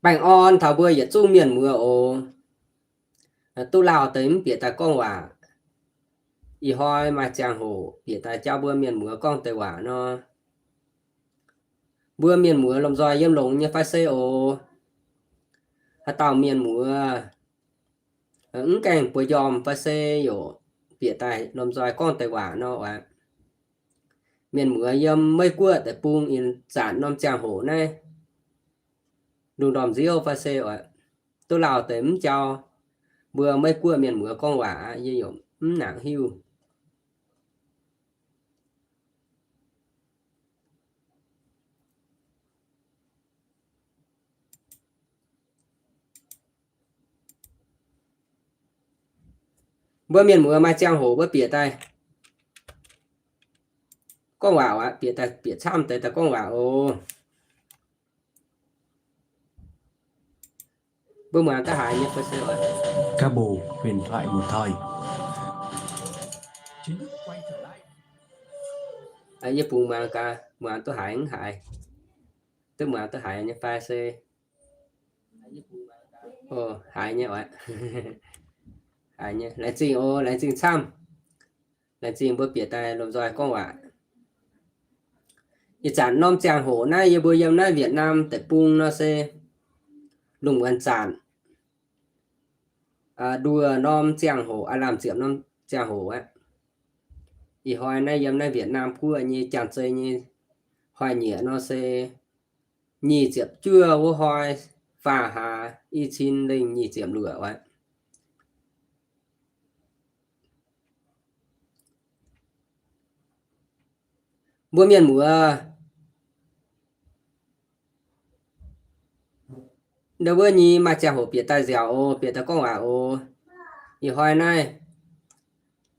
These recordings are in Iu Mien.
Baengh orn taux mbuo yietc zungv mienh muoz oc. Duqv lauh deix mv bieqc daaih gorngv waac. Ih hnoi maaih ziangh hoc bieqc daaih jauv mbuo mienh muoz gorngv deix waac nor. Mbuo mienh muoz lomh nzoih yiem longx nyei fai se oc? Haaix dauh mienh muoz mv gaengh bueix njormh fai se yaac bieqc daaih lomh nzoih gorngv deix waac nor oc. Mienh muoz yiem Meiv Guoqv deic-bung ih zanc norm ziangh hoc naaiv lungh ndorm nziouv fai se oc, duqv lauh deix mv jauv mbuo Meiv Guoqv mienh muoz gorngv waac, yie yaac mv nangc hiuv. Mbuo mienh muoz maaih ziangh hoc mbuo bieqc daaih gorngv waac oc, bieqc daaih bieqc camv deix daaih gorngv waac oc. Mbuo muangx duqv haiz nyei fai se oc? Các bộ huyền thoại một thời. Yie bungx muangx gaax, muangx duqv haiz mv haiz, duqv muangx duqv haiz nyei fai se? Haiz nyei oc. Haiz nyei, laengz zingh oc, laengz zingh camv. Laengz zingh mbuo bieqc daaih lomh nzoih gorngv waac. Ih zanc norm ziangh hoc naaiv yie mbuo yiem naaiv Việt Nam deic-bung nor se lungh muonz zanc nduoh norm ziangh hoc, aav lamh ziepc norm ziangh hoc aqv. Ih hnoi naaiv yiem naaiv Việt Nam guoqv nyei janx-zei nyei hnoi-nyieqc nor se nyic ziepc juov wuov hnoi faah hlaax, i cin lengh nyic ziepc luoqc aqv. Mbuo mienh muoz ndau wuov nyei maaih ziangh hoc bieqc daaih nziaauc oc, bieqc daaih gorngv waac oc. Ih hnoi naaiv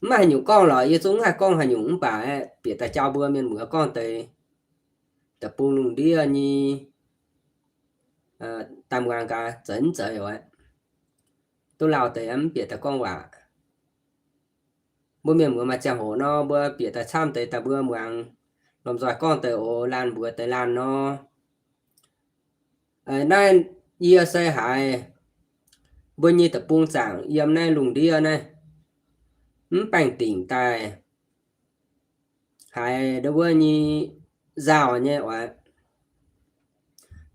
mv maaih haaix nyungc gorngv lorqc, yie zungv mv haih gorngv haaix nyungc mv baac aeqv, bieqc daaih jauv mbuo mienh muoz gorngv deix deic-bung lungh ndiev nyei daaih muangx gaax, zeiz mv zeiz oc. Duqv lauh deix mv bieqc daaih gorngv waac. Mbuo mienh muoz maaih ziangh hoc nor, mbuo bieqc daaih camv deix daaih mbuo muangx lomh nzoih gorngv deix oc, laanh mbuox deix laanh nor. Naaiv yie se haiz mbuo nyei deic-bung zaangc yiem naaiv lungh ndiev naaiv mv baengh dingc daaih haiz ndau wuov nyei nzauh nyei oc.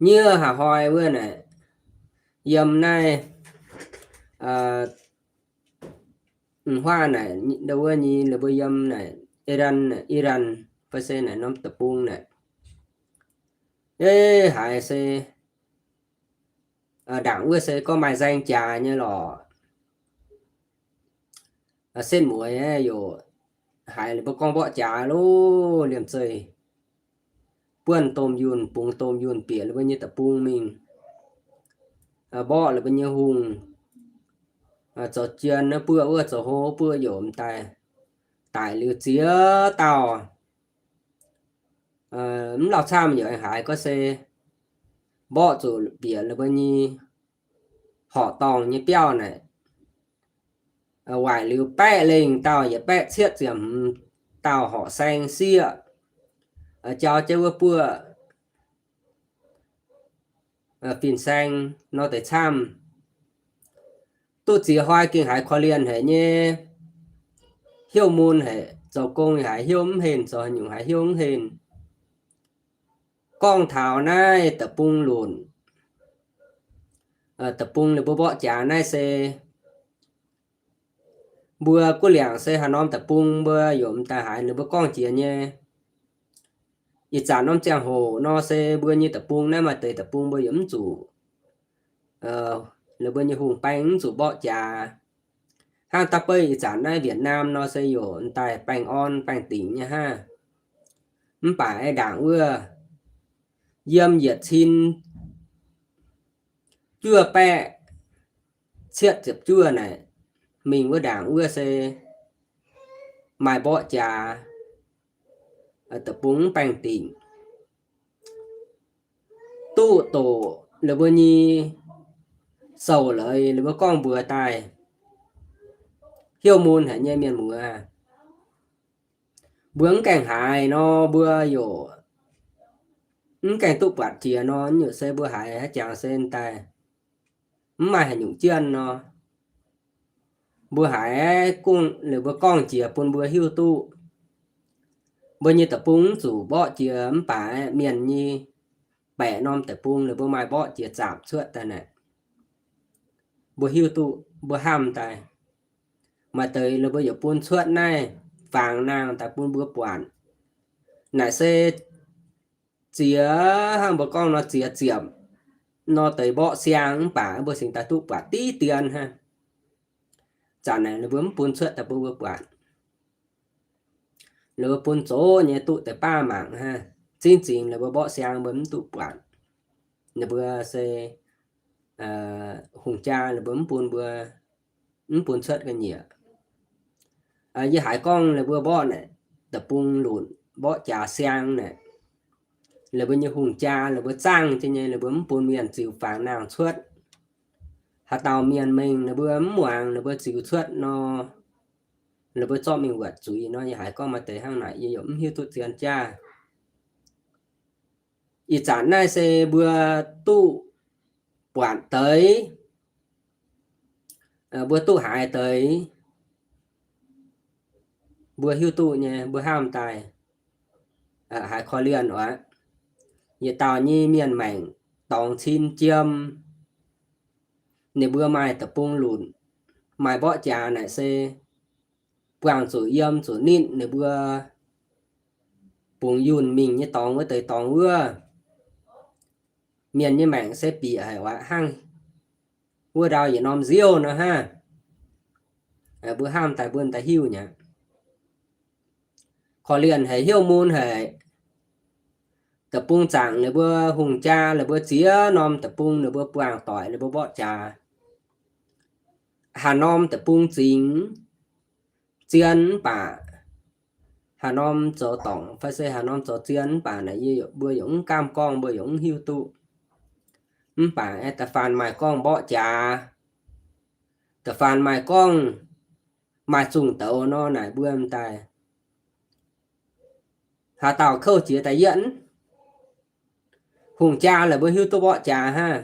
Nyieh haaix hnoi wuov naaic, yiem naaiv huaav naaic, ndau wuov nyei ninh mbuo yiem naaic Iran, Iran fai se naaic norm deic-bung naaic, haiz se ndaangc wuov se gorngv maaih nzaeng jaax nyei lorqc. Setv mueiz yaac haiz ninh mbuo gorngv mborqv jaax loh, liemh zeih buonv domh yunh, bungx domh yunh bieqc ninh mbuo nyei deic-bung mingh, mborqv ninh mbuo nyei hungh, zoux jien naaiv buoqv wuov, zoux hlo buoqv yaac m'daaih, daic liuz ziex dauh. Mv lauh camv yaac haiz gorngv se mborqv zuqc bieqc ninh mbuo nyei horqc dorngh nyei biauv naaic, waaic liuz baeqv lengh dauh yaac baeqv cietv ziepc hmz dauh horqc saeng sieqv, jauv jienv wuov buoqv fin-saeng nor deix camv. Duqv ziex hnoi gengh haiz korv-lienh haic nyei, hnyouv mun haic, zoux gong haiz hnyouv mv henh, zoux haaix nyungc haiz hnyouv mv henh. Gorngv taux naaiv deic-bung lunc, deic-bung ninh mbuo mborqv jaax naaiv se mbuo guv liangc se haaix norm deic-bung mbuo yaac m'daaih haiz ninh mbuo gorngv jiex nyei. Ih zanc norm ziangh hoc nor se mbuo nyei deic-bung naaiv maaih deix deic-bung mbuo yaac mv zuqc, ninh mbuo nyei hungh baeng mv zuqc mborqv jaax. Hnangv da'beiv ih zanc naaiv Việt Nam nor se yaac m'daaih baengh orn baengh dingc nyei hnangv. Mv baac aengx ndaangc wuov yiem yietc cin juov baeqv cietv ziepc juov naaic mingh wuov ndaangc wuov se maaih mborqv jaax, deic-bung mv baengh dingc. Duqv doqc ninh mbuo nyei sou-leiz ninh mbuo gorngv mbuox daaih, hnyouv mun haic nyei mienh muoz. Mbuo mv gaengh haiz nor mbuo yaac mv gaengh duqv buatc jiex nor, nyungc se mbuo haiz haaix jangx se daaih mv maaih haaix nyungc jienv nor. Mbuo haiz gorngv, ninh mbuo gorngv jiex bun mbuo hiuv duqv. Mbuo nyei deic-bung mv zuqc mborqv jiex mv baac mienh nyei baeqc norm deic-bung ninh mbuo maaih mborqv jiex zaapc cuotv daaih naaic. Mbuo hiuv duqv, mbuo hnamv daaih. Maaih deix ninh mbuo yaac bun cuotv naaiv fangx nangh daaih bun mbuo buatc. Naaic se ziex, hnangv mbuo gorngv nor, ziex ziepc nor deix mborqv siang mv baac mbuo cingx daaih duqv buatc diqv dien hnangv. Zanc naaic ninh mbuo mv bun cuotv daaih bun mbuo buatc. Ninh mbuo bun zoqc nyei duqv deix baav mangc hnangv. Zingv zingx ninh mbuo mborqv siang mbuo mv duqv buatc. Ninh mbuo se hungh jaa ninh mbuo mv bun mbuo, mv bun cuotv ga'nyiec. Yie haiz gorngv ninh mbuo mborqv naaic deic-bung lunc, mborqv jaax siang naaic, ninh mbuo nyei hungh jaa ninh mbuo zaangv jienv nyei, ninh mbuo mv bun mienh ziux fangx nangh cuotv. Haaix dauh mienh mengh ninh mbuo mv muangx ninh mbuo ziux cuotv nor, ninh mbuo zorqv mingh wuotc zuiz nor. Yie haiz gorngv maaih deix hnangv naaic, yie yaac mv hiuv duqv zien jaav. Ih zanc naaiv se mbuo duqv buatc deix, mbuo duqv haiz deix, mbuo hiuv duqv nyei, mbuo hnamv daaih haiz korv-lienh oc. Yietc dauh nyei mienh maengc dorngx cin jiem, ninh mbuo maaih deic-bung lunc, maaih mborqv jaax naaic se buangh zuqc yiem zuqc nitv ninh mbuo bungx yunh mingh nyei dorngx wuov deix dorngx wuov. Mienh nyei maengc se bieqc haic aqv, hnangv wuov ndau yietc norm nziouv nor hnangv. Mbuo hnamv daaih mbuo daaih hiuv nyei. Korv-lienh haic, hnyouv mun haic. Deic-bung zaangc ninh mbuo hungh jaa ninh mbuo ziex norm deic-bung ninh mbuo buangh doic ninh mbuo mborqv jaax. Haaix norm deic-bung zingx zien mv baac, haaix norm zoux dorngc fai se haaix norm zoux zien mv baac naaic, yie mbuo yaac mv gaamv gorngv, mbuo yaac mv hiuv duqv. Mv baac aeqv, da'faanh maaih gorngv mborqv jaax, da'faanh maaih gorngv maaih zungh douz nor naaic, mbuo m'daaih haaix dauh kouv jiex da'yietv? Hungh jaa la'buo hiuv duqv mborqv jaax hnangv.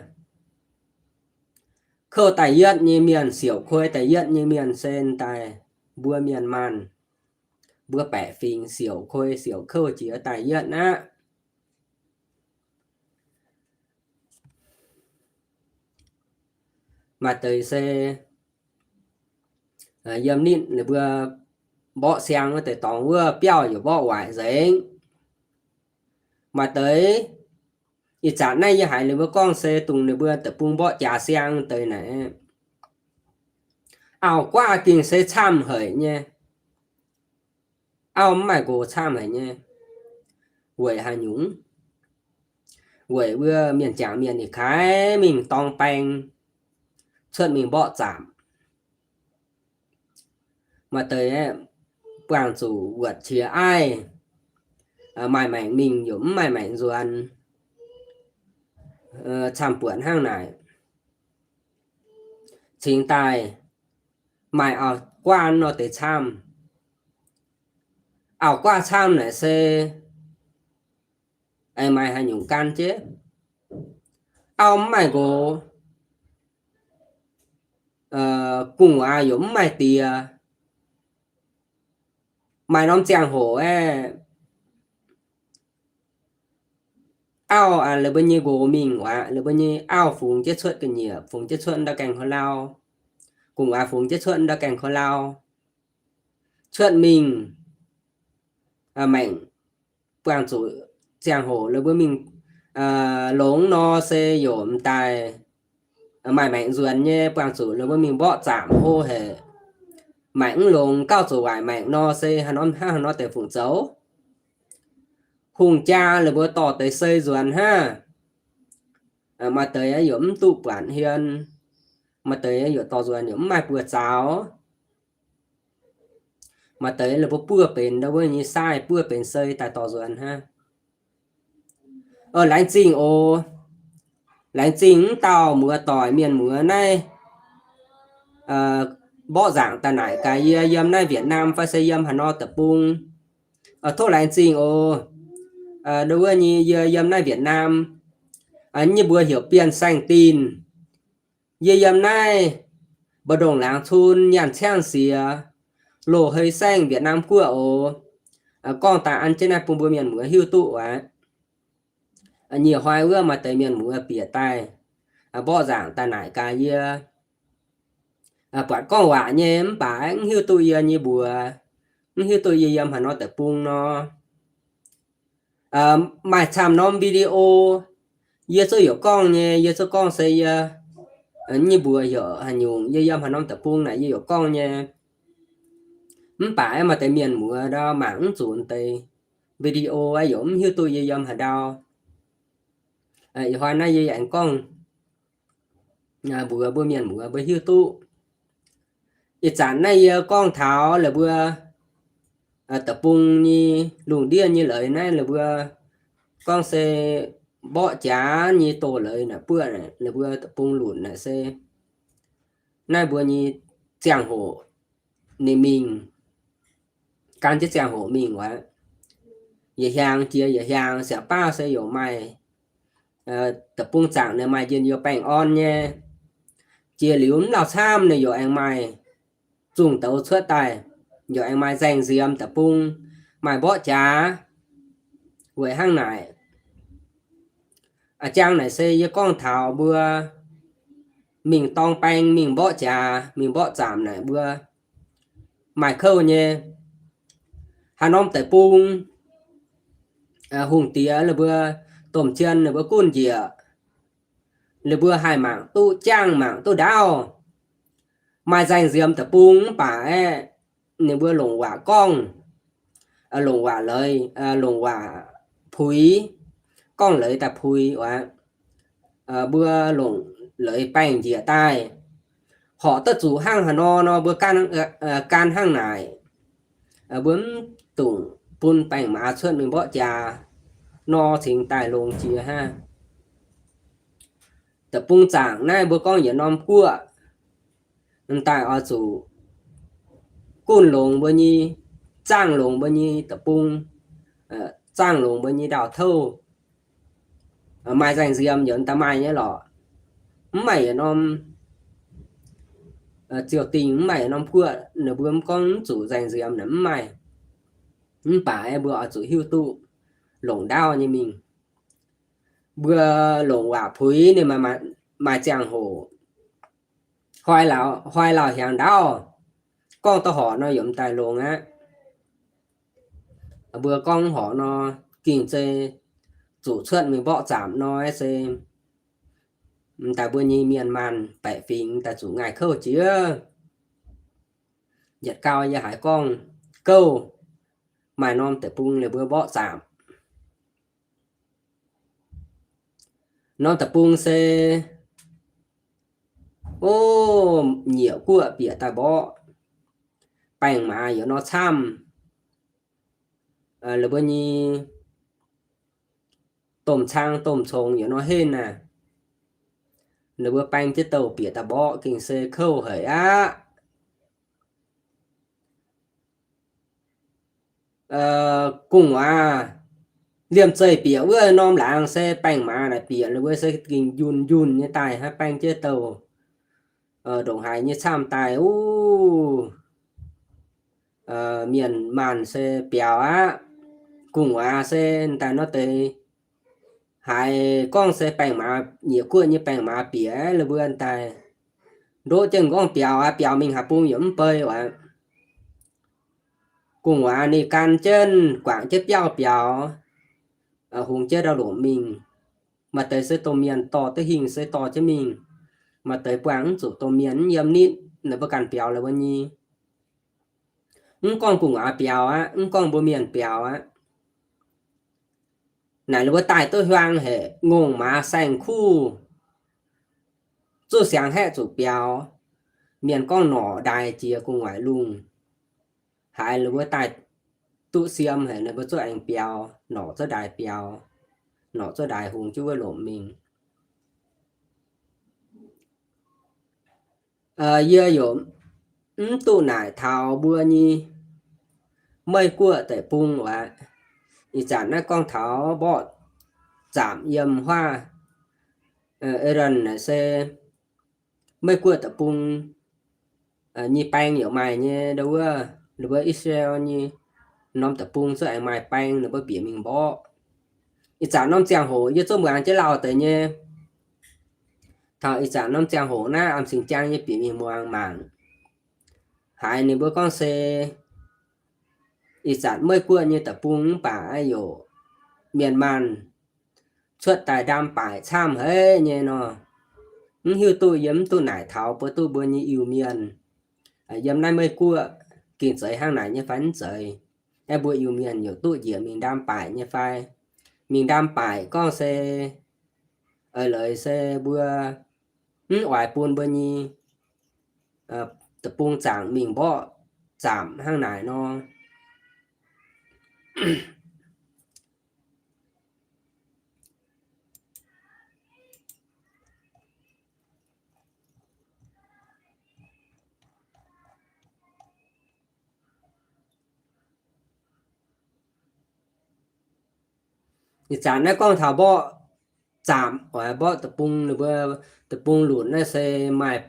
Kouv da'yietv nyei mienh, siouc kuei da'yietv nyei mienh se m'daaih mbuo mienh maanh, mbuo baeqc fingx siouc kuei siouc kouv jiex da'yietv aqv. Maaih deix se yiem ninh mbuo mborqv siang wuov deix dorngx wuov biauv yaac mborqv waaic nzengc. Maaih deix, ih zanc naaiv yie haiz ninh mbuo gorngv se dongh ninh mbuo deic-bung mborqv jaax siang deix naaic, auv-guaav gengh se camv haic nyei. Auv mv maaih nqox camv haic nyei. Weic haaix nyungc? Weic wuov mienh jangc mienh ih kaaix mingh dorng baeng, cuotv mingh mborqv zaamc. Maaih deix buangh zuqc wuotc qiex aiv, maaih maengc mingh yaac mv maaih maengc nzuonx, camv-buonc hnangv naaic. Cingx daaih maaih auv-guaav nor deix camv. Auv-guaav camv naaic se aengx maaih haaix nyungc gan jienv? Auv mv maaih nqox, gu'nguaaz yaac mv maaih diex. Maaih norm ziangh hoc aeqv, auv la'buo nyei nqox mingh aqv, la'buo nyei auv fungx jienv cuotv ga'nyiec, fungx jienv cuotv ndau gaengh houv lauh, gu'nguaaz fungx jienv cuotv ndau gaengh houv lauh, cuotv mingh maengc buangh zuqc ziangh hoc la'buo mingh longx nor se yaac m'daaih maaih maengc nzuonx nyei, buangh zuqc la'buo mingh mborqv zaamc hlo haic, maengc mv longx gauh zuqc waaic maengc nor se haaix norm hnangv haaix nor deix fungc zoux? Hungh jaa la'buo dorh deix sei nzuonx hnangv. Maaih deix yaac mv duqv buatc hmien, maaih deix yaac dorh nzuonx yaac mv maaih buoz-zaux. Maaih deix la'buo buov benx ndau wuov nyei sai, buov benx sei daaih dorh nzuonx hnangv. Laengz zingh oc. Laengz zingh mv dauh muoz-doic mienh muoz naaiv mborqv nzaangc daaih naaic gaax yie yiem naaiv Việt Nam fai se yiem haaix nor deic-bung. Tov laengz zingh oc. Nduov wuov nyei yie yiem naaiv Việt Nam, nyei mbuox heuc Biên Saeng Dinh. Yie yiem naaiv Mba'ndongx Laangz Cun Nyaanh Ciangv Siex, loz-hei saengv Việt Nam guoqv oc. Gorngv daaih an jienv naaiv bun mbuo mienh muoz hiuv duqv aqv. Nyic hnoi wuov maaih deix mienh muoz bieqc daaih, mborqv nzaangc daaih naaic gaax yie. Buatc gorngv waac nyei mv baac mv hiuv duqv yie nyei mbuox, mv hiuv duqv yie yiem haaix nor deic-bung nor. Maaih camv norm video, yie zuqc youc gorngv nyei, yie zuqc gorngv se yie nyei mbuox heuc haaix nyungc, yie yiem haaix norm deic-bung naaic yie youc gorngv nyei. Mv baac maaih deix mienh muoz ndau mangc mv zuqc deix video aeqv, youc mv hiuv duqv yie yiem haaix ndau. Ih hnoi naaiv yie aengx gorngv mbuox mbuo mienh muoz mbuo hiuv duqv. Ih zanc naaiv yie gorngv taux la'buo deic-bung nyei lungh ndiev nyei leiz naaiv la'buo gorngv se mborqv jaax nyei doz-leiz naaic buoqv la'buo deic-bung lunc naaic se naaiv mbuo nyei ziangh hoc ninh mingh, gan jienv ziangh hoc mingh aqv. Yietc hiaangx jiex yietc hiaangx, siang baav se youc maaih deic-bung zaangc ninh maaih njien-youh baengh orn nyei. Jiex liuz mv lauh camv ninh youc aengx maaih zungh douz cuotv daaih, youc aengx maaih nzaeng nziemx deic-bung, maaih mborqv jaax, weic hnangv naaic. A'jang naaic se yie gorngv taux mbuo mingh dorng baeng, mingh mborqv jaax, mingh mborqv zaamc naaic mbuo maaih kouv nyei. Haaix norm deic-bung, hungh diex ninh mbuo domh jien ninh mbuo gunv njiec, ninh mbuo haih mangc duqv jangv mangc duqv ndaauv. Maaih nzaeng nziemx deic-bung mv baac aeqv, ninh mbuo longc waac gorngv, longc waac leiz, longc waac puix, gorngv leiz daaih puix aqv. Mbuo longc leiz baengh njiec daaih, horpc duqv zuqc hnangv haaix nor nor mbuo gan hnangv naaic. Mbuo mv dungx bun baengh maaz cuotv mingh mborqv jaax nor cingx daaih longx jiex hnangv. Deic-bung zaangc naaiv mbuo gorngv yietc norm guoqv, daaih oix zuqc gunv longx mbuo nyei, zaangh longx mbuo nyei deic-bung, zaangh longx mbuo nyei ndaauh touv. Maaih nzaeng nziemx yaac daaih maaih nyei lorqc. Mv maaih yietc norm ziouc dingh, mv maaih yietc norm guoqv ninh mbuo mv gorngv mv zuqc nzaeng nziemx naaic mv maaih. Mv baac mbuo oix zuqc hiuv duqv longc ndaauv nyei mingh. Mbuo longc waac puix ninh maaih ziangh hoc, hnoi lauh hiaangx ndaauv, gorngv duqv horpc nor yaac daaih longx aqv. Mbuo gorngv horpc nor gengh zeiz zuqc cuotv mingh mborqv zaamc nor se daaih mbuo nyei mienh maanh baeqc fingx daaih zuqc ngaih kouv jiex. Yietc gau yie haiz gorngv gouv maaih norm deic-bung ninh mbuo mborqv zaamc. Norm deic-bung se, o, nyiec guoqv bieqc daaih mborqv, baengh maaz yaac nor camv. La'buo nyei domh cang domh congx yaac nor henv naaic. La'buo baeng jienv douh bieqc daaih mborqv gengh se kouv haic aqv. Gu'nguaaz liemh zeih bieqc wuov norm laangz se baengh maaz naaic bieqc, la'buo se gengh njunh njunh nyei daaih hnangv, baeng jienv douh ndongc haaix nyei camv daaih, uv, mienh maanh se biaux aqv. Gu'nguaaz se daaih nor deix haiz gorngv se baengh maaz, nyiec guoqv nyei baengh maaz bieqc, la'buo daaih ndoqv jienv gorngv biaux aqv, biaux mingh haaix bung yaac mv bei aqv. Gu'nguaaz ninh gan jienv guangc jienv biauv biaux, hungx jienv ndau-lomc mingh. Maaih deix se domh mienh dorh duqv hingh se dorh jienv mingh. Maaih deix buangh mv zuqc domh mienh mv yiem nitv, ninh mbuo ganh biaux la'buo nyei. Mv gorngv gu'nguaaz biaux aqv, mv gorngv mbuo mienh biaux aqv. Naaic ninh mbuo daaih duqv hiuang haic, ngongh maaz saeng-kuv, zuqc siangx haeqv zuqc biaux. Mienh gorngv norqc ndaaix jiex gu'nguaaic lungh, haiz ninh mbuo daaih duqv siem haic, ninh mbuo zuqc aengx biaux, norqc zuqc ndaaix biaux, norqc zuqc ndaaix hungx jienv wuov lomc mingh. Yie yaac mv duqv naaic taux mbuo nyei Meiv Guoqv deic-bung aqv. Ih zanc naaiv gorngv taux mborqv zaamc yiem huaav, Iran naaic se Meiv Guoqv deic-bung nyei baeng yaac maaih nyei, ndo wuov, ninh mbuo Israel nyei norm deic-bung zungv aengx maaih baeng ninh mbuo bieqc mingh mborqv. Ih zanc norm ziangh hoc yie zungv muangx jienv lauh deix nyei. Taux ih zanc norm ziangh hoc naaiv Am Singx Jaang nyei bieqc mingh muangx mangc haiz ninh mbuo gorngv se ih zanc Meiv Guoqv nyei deic-bung mv baac yaac mienh maanh cuotv daaih ndaam-baaic camv haic nyei nor. Mv hiuv duqv yiem mv duqv naaic taux bun duqv mbuo nyei Iu-Mienh yiem naaiv Meiv Guoqv ging zeiz hnangv naaic nyei fai mv zeiz. Aeqv, mbuo Iu-Mienh yaac duqv njiec mingh ndaam-baaic nyei fai. Mingh ndaam-baaic gorngv se eix leiz se mbuo mv oix bun mbuo nyei deic-bung zaangc mingh mborqv zaamc hnangv naaic nor. Ih zanc naaiv gorngv taux mborqv zaamc oix mborqv deic-bung, ninh mbuo deic-bung lunc naaiv se maaih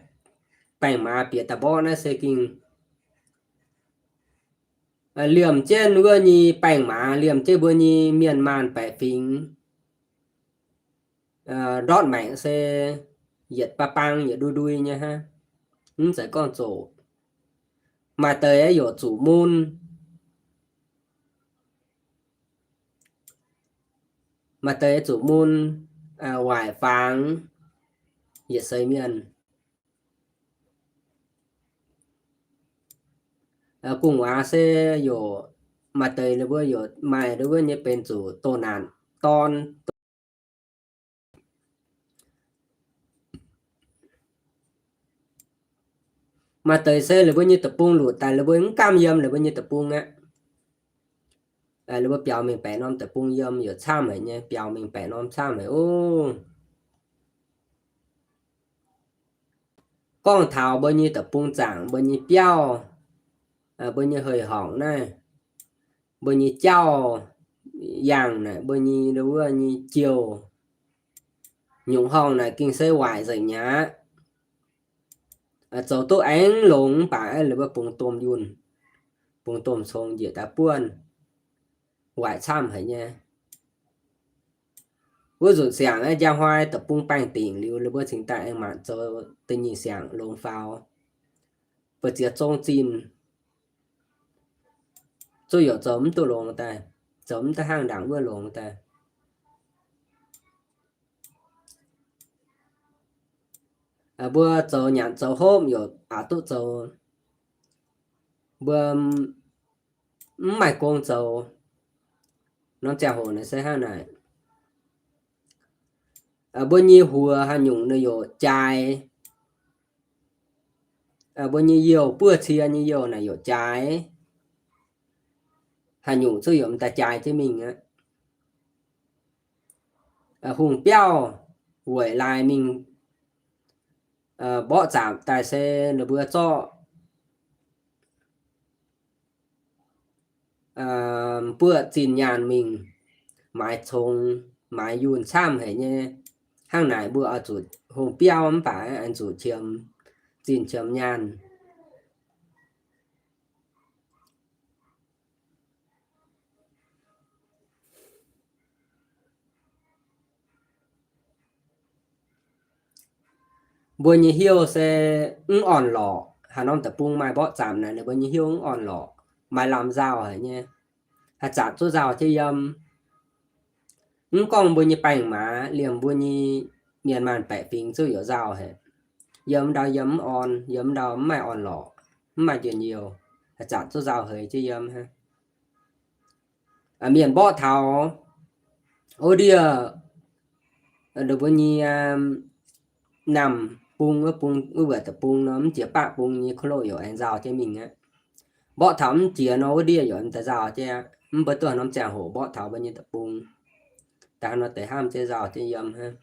baeng-maaz bieqc daaih mborqv naaiv se ging liemh jienv wuov nyei baeng-maaz, liemh jienv mbuo nyei mienh maanh baeqc fingx ndortv maengc se yietc bang bang yietc ndui ndui nyei hnangv. Mv zeiz gorngv zoqc. Maaih deix yaac zuqc mun, maaih deix zuqc mun, waaic fangx yietc seix mienh. Gu'nguaaz se yaac maaih deix ninh mbuo yaac maaih ndo wuov nyei benx zuqc doh naanc dorn. Maaih deix se ninh mbuo nyei deic-bung lutc daaih ninh mbuo mv gamh yiem ninh mbuo nyei deic-bung aqv. Ninh mbuo biaux mingh baeqc norm deic-bung yiem yaac camv haic nyei, biaux mingh baeqc norm camv haic oc. Gorngv taux mbuo nyei deic-bung zaangc, mbuo nyei biauv, mbuo nyei hei-horngc naaiv, mbuo nyei jauv yangh naaic, mbuo nyei ndo wuov nyei jouh, nyungc horngh naaic gengh se waaic nzengc mi'aqv. Zoux duqv aengx longx mv baac ninh mbuo bungx domh yunh, bungx domh cong njiec daaih buonv, waaic camv haic nyei. Wuov nzunc siangx aeqv, njang hnoi deic-bung baengh dingc liuz, ninh mbuo cingx daaih aengx maanc zoux da'nyeic siangx longx faaux, buoz ziex zong zinh, zuqc youc zoux mv duqv longx daaih, zoux mv duqv hnangv ndaangc wuov longx daaih. Mbuo zoux nyanc zoux hopv youc aqc duqv zoux, mbuo mv maaih gong zoux. Norm ziangh hoc naaic se hnangv naaic. Mbuo nyei huox haaix nyungc naaic youc jaaix, mbuo nyei youh buov cie nyei youh naaic youc jaaix, haaix nyungc zuqc youc m'daaih jaaix jienv mingh aqv. Hungh biauv weic laaix mingh mborqv zaamc daaih se ninh mbuo zorqv buoqv zinh nyaanh mingh maaiz congx, maaiz yunh camv haic nyei. Hnangv naaic mbuo oix zuqc hungh biauv mv baac oix zuqc qiemx zinh qiemx nyaanh. Mbuo nyei heuv se mv orn-lorqc. Haaix norm deic-bung maaih mborqv zaamc naaic, ninh mbuo nyei heuv mv orn-lorqc, maaih lamh nzauh haic nyei, haih zanc zuqc nzauh jienv yiem. Mv gorngv mbuo nyei baeng-maaz, liemh mbuo nyei mienh maanh baeqc fingx zuqv youc nzauh haic. Yiem ndau yiem mv orn, yiem ndau mv maaih orn-lorqc, mv maaih njien-youh, haih zanc zuqv nzauh heix jienv yiem hnangv. Mienh mborqv taux wuov ndiev, ninh mbuo nyei namh bung, wuov bung, wuov mbuo deic-bung nor, mv jiex baqv bung nyei โคโล youc aengx nzauh jienv mingh aqv. Mborqv taux mv jiex nor, wuov ndiev youc m'daaih nzauh jienv aqv. Mv baac duqv haaix norm ziangh hoc mborqv taux mbuo nyei deic-bung, da'haaix nor deix hnamv jienv nzauh jienv yiem hnangv.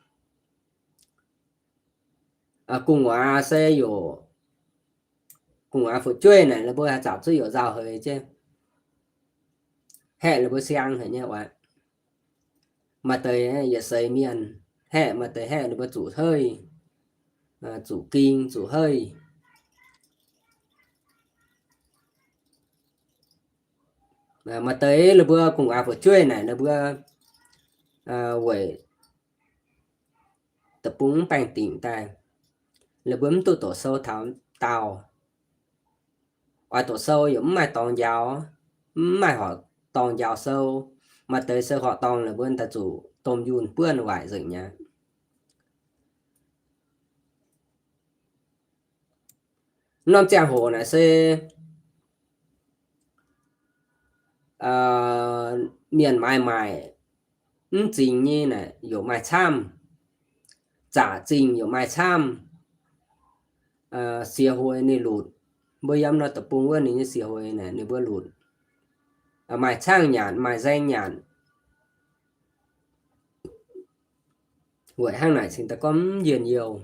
Gu'nguaaz se youc, gu'nguaaz fu'jueiv naaic, ninh mbuo haih zanc zuqv youc nzauh heix jienv, haeqv ninh mbuo siang haic nyei oc. Maaih deix yietc seix mienh haeqv, maaih deix haeqv ninh mbuo zuqc hei, zuqc ging, zuqc hei. Maaih deix ninh mbuo gu'nguaaz fu'jueiv naaic ninh mbuo weic deic-bung mv baengh dingc daaih, ninh mbuo mv duqv doqc sou taux daauh. Oix doqc sou yaac mv maaih dorngx njaaux, mv maaih horqc dorngx njaaux sou. Maaih deix se horqc dorngx ninh mbuo daaih zuqc domh yunh buonv waaic nzengc mi'aqv. Norm ziangh hoc naaic se mienh maaiz maaic mv zingx nyei naaic yaac maaih camv, zaqc zingh yaac maaih camv, siex hoz ninh lutc. Mbuo yiem norm deic-bung wuov ninh nyei siex hoz naaic ninh mbuo lutc, maaih caangv nyanc, maaih nzaeng nyanc. Weic hnangv naaic cingx daaih gorngv mv njien-youh.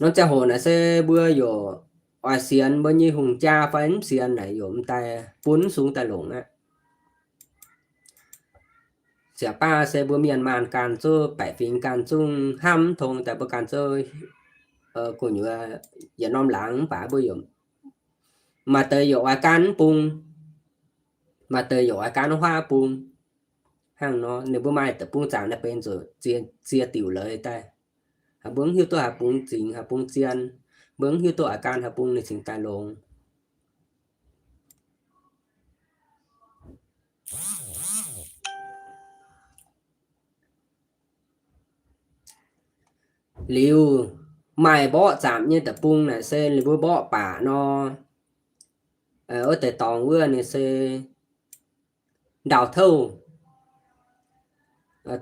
Norm ziangh hoc naaic se mbuo yaac oix sienx mbuo nyei hungh jaa fai mv sienx naaic yaac m'daaih bun sung daaih longc aqv. Ziouc baav se mbuo mienh maanh ganh zungv baeqc fingx ganh zungv hnamv mv tong daaih mbuo ganh zungv gu'nyuoz yietc norm laangz mv baac mbuo yaac maaih deix yaac oix gaanv mv bung, maaih deix yaac oix gaanv huaav bung. Hnangv nor ninh mbuo maaih deic-bung zaangc naaiv benx zuqc ziex diuc leiz daaih. Mbuo mv hiuv duqv haaix bung zingx haaix bung zien, mbuo mv hiuv duqv oix gaanv haaix bung ninh cingx daaih longx. Liuz maaih mborqv zaamc nyei deic-bung naaic se ninh mbuo mborqv baac nor, wuov deix dorngx wuov ninh se ndau-touv,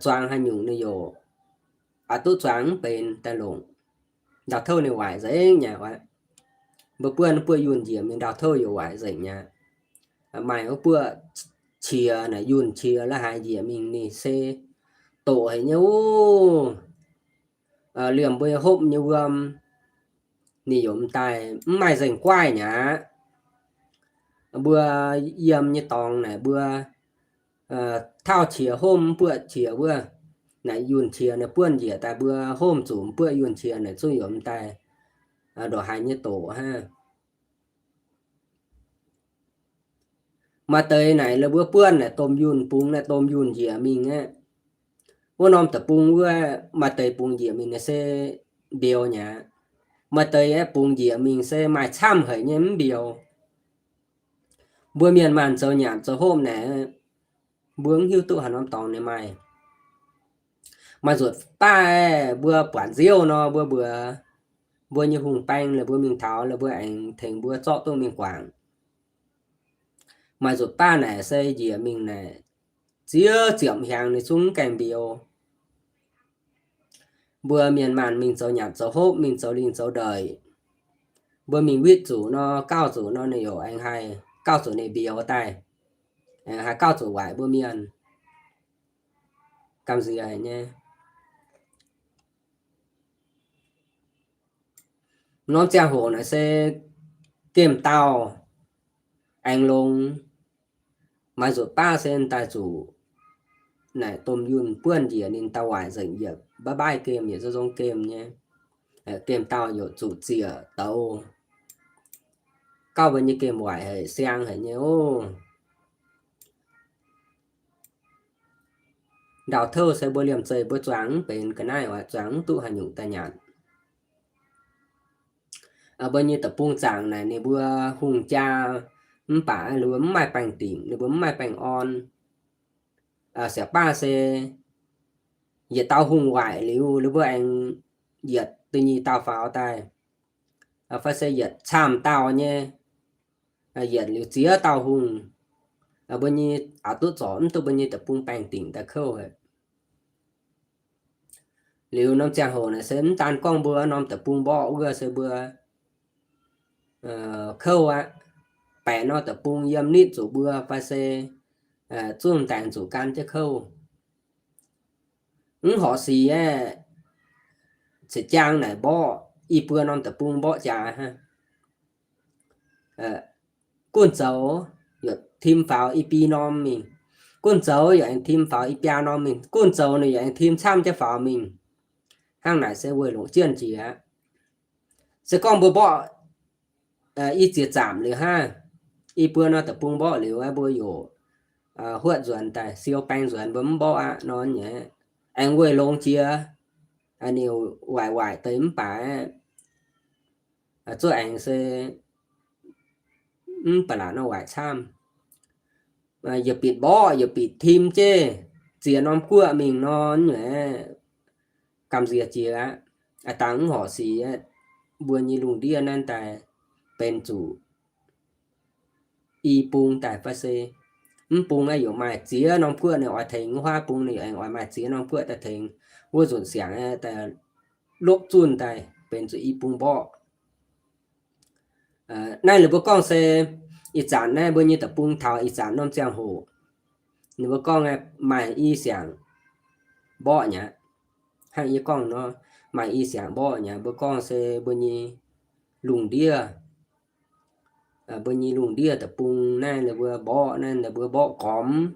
zuangx haaix nyungc ninh yaac oix duqv zuangx mv benx daaih longc. Ndau-touv ninh waaic nzengc nyei aqv. Mbuo buonv buoqv yunh njiec mingh ndau-touv yaac waaic nzengc nyei aqv. Maaih wuov buoqv qiex naaic yunh qiex la'haaix njiec mingh ninh se doqc haic nyei oc. Liemh mbuo nyei hopv nyei wuom ninh yaac m'daaih mv maaih nzengc guaaiv nyei aqv. Mbuo yiem nyei dorngx naaic mbuo tauv qiex homv mv buoqv qiex wuov, naaic yunh qiex naaic buonv njiec daaih mbuo homv zuqc mv buoqv yunh qiex naaic zungv yaac m'daaih ndongc haaix nyei doqc hnangv. Maaih deix naaic la'buov buonv naaic domh yunh bungx naaic domh yunh njiec mingh aqv. Wuov norm deic-bung wuov maaih deix bungx njiec mingh naaic se mbiouz nyei aqv. Maaih deix aeqv, bungx njiec mingh se maaih camv haic nyei mv mbiouz. Mbuo mienh maanh zoux nyanc zoux hopv naaic, mbuo mv hiuv duqv haaix norm dorngx ninh maaih. Maaih nzuqc baav aeqv, mbuo buatc nziouv nor mbuo mbuox mbuo nyei hungh baeng la'buov mingh taux la'buov aengx tengx mbuo zorqv duqv mingh guangc. Maaih nzuqc baav naaic se njiec mingh naaic, ziex ziepc hnyangx ninh zungv mv gaengh mbiouz. Mbuo mienh maanh mingh zoux nyanc zoux hopv, mingh zoux lingh zoux ndeic, mbuo mingh witv zuqc nor, gauh zuqc nor ninh yaac aengx haih gauh zuqc ninh mbiouz daaih, aengx haih gauh zuqc waaic mbuo mienh. Gamh nziex haic nyei. Norm ziangh hoc naaic se gemh dauh aengx longx. Maaih nzuqc baav se daaih zuqc naaic domh yunh buonv njiec ninh daaih waaic nzengc yietc mbaaih mbaaih gemh yietc nzong nzong gemh nyei. Gemh dauh yaac zuqc ziec douz. Gauh mbuo nyei gemh waaic haic siang haic nyei oc. Ndau-touv se mbuo liemh zeih mbuo zuangx mv benx ga'naaiv oc, zuangx mv duqv haaix nyungc daaih nyanc. Mbuo nyei deic-bung zaangc naaic ninh mbuo hungh jaa mv baac ninh mbuo mv maaih baengh dingc, ninh mbuo mv maaih baengh orn. Siec baav se yietc dauh hungh waaic liuz, ninh mbuo aengx yietc da'nyeic dauh faaux daaih, fai se yietc camv dauh nyei, yietc liuz ziex dauh hungh, mbuo nyei aqc duqv zorc mv duqv mbuo nyei deic-bung baengh dingc daaih kouv haic. Liuz norm ziangh hoc naaic se mv daan gorngv mbuo norm deic-bung mborqv wuov se mbuo kouv aqv. Baeqc norm deic-bung yiem nitv zuqc mbuo fai se zungv daengx zuqc gan jienv kouv. Mv horc sic aeqv, za'jang naaic mborqv i buo norm deic-bung mborqv jaax hnangv. Gunv zoux yaac tim faaux i biei norm mingh. Gunv zoux yaac aengx tim faaux i biaa norm mingh. Gunv zoux ninh yaac aengx tim camv jienv faaux mingh. Hnangv naaic se weic longc jienv jiex. Se gorngv mbuo mborqv i ziex zaamc liuz hnangv, i buo norm deic-bung mborqv liuz, mbuo yaac huotv nzuonx daaih, siou baeng nzuonx, mbuo mv mborqv aqv nor nyei, aengx weic longx jiex, ninh waaic waaic deix mv baac zuov aengx se mv baac laac nor waaic camv. Yietc bieqc mborqv, yietc bieqc tim jienv ziex norm guoqv mingh nor nyei, gamh nziex jiex aqv. Aav dangh mv horc sic, mbuo nyei lungh ndiev naaiv daaih benx zuqc i bung daaih fai se mv bung aeqv, yaac maaih ziex norm guoqv ninh oix tengx, wuov huaav bung ninh yaac aengx oix maaih ziex norm guoqv daaih tengx. Wuov nzunc siangx aeqv, daaih lopv zunh daaih benx zuqc i bung mborqv. Naaiv ninh mbuo gorngv se ih zanc naaiv mbuo nyei deic-bung taux ih zanc norm ziangh hoc, ninh mbuo gorngv maaih i siangx mborqv nyei aqv. Hnangv yie gorngv nor, maaih i siangx mborqv nyei aqv. Mbuo gorngv se mbuo nyei lungh ndiev, mbuo nyei lungh ndiev deic-bung naaiv ninh mbuo mborqv, naaiv ninh mbuo mborqv gormx,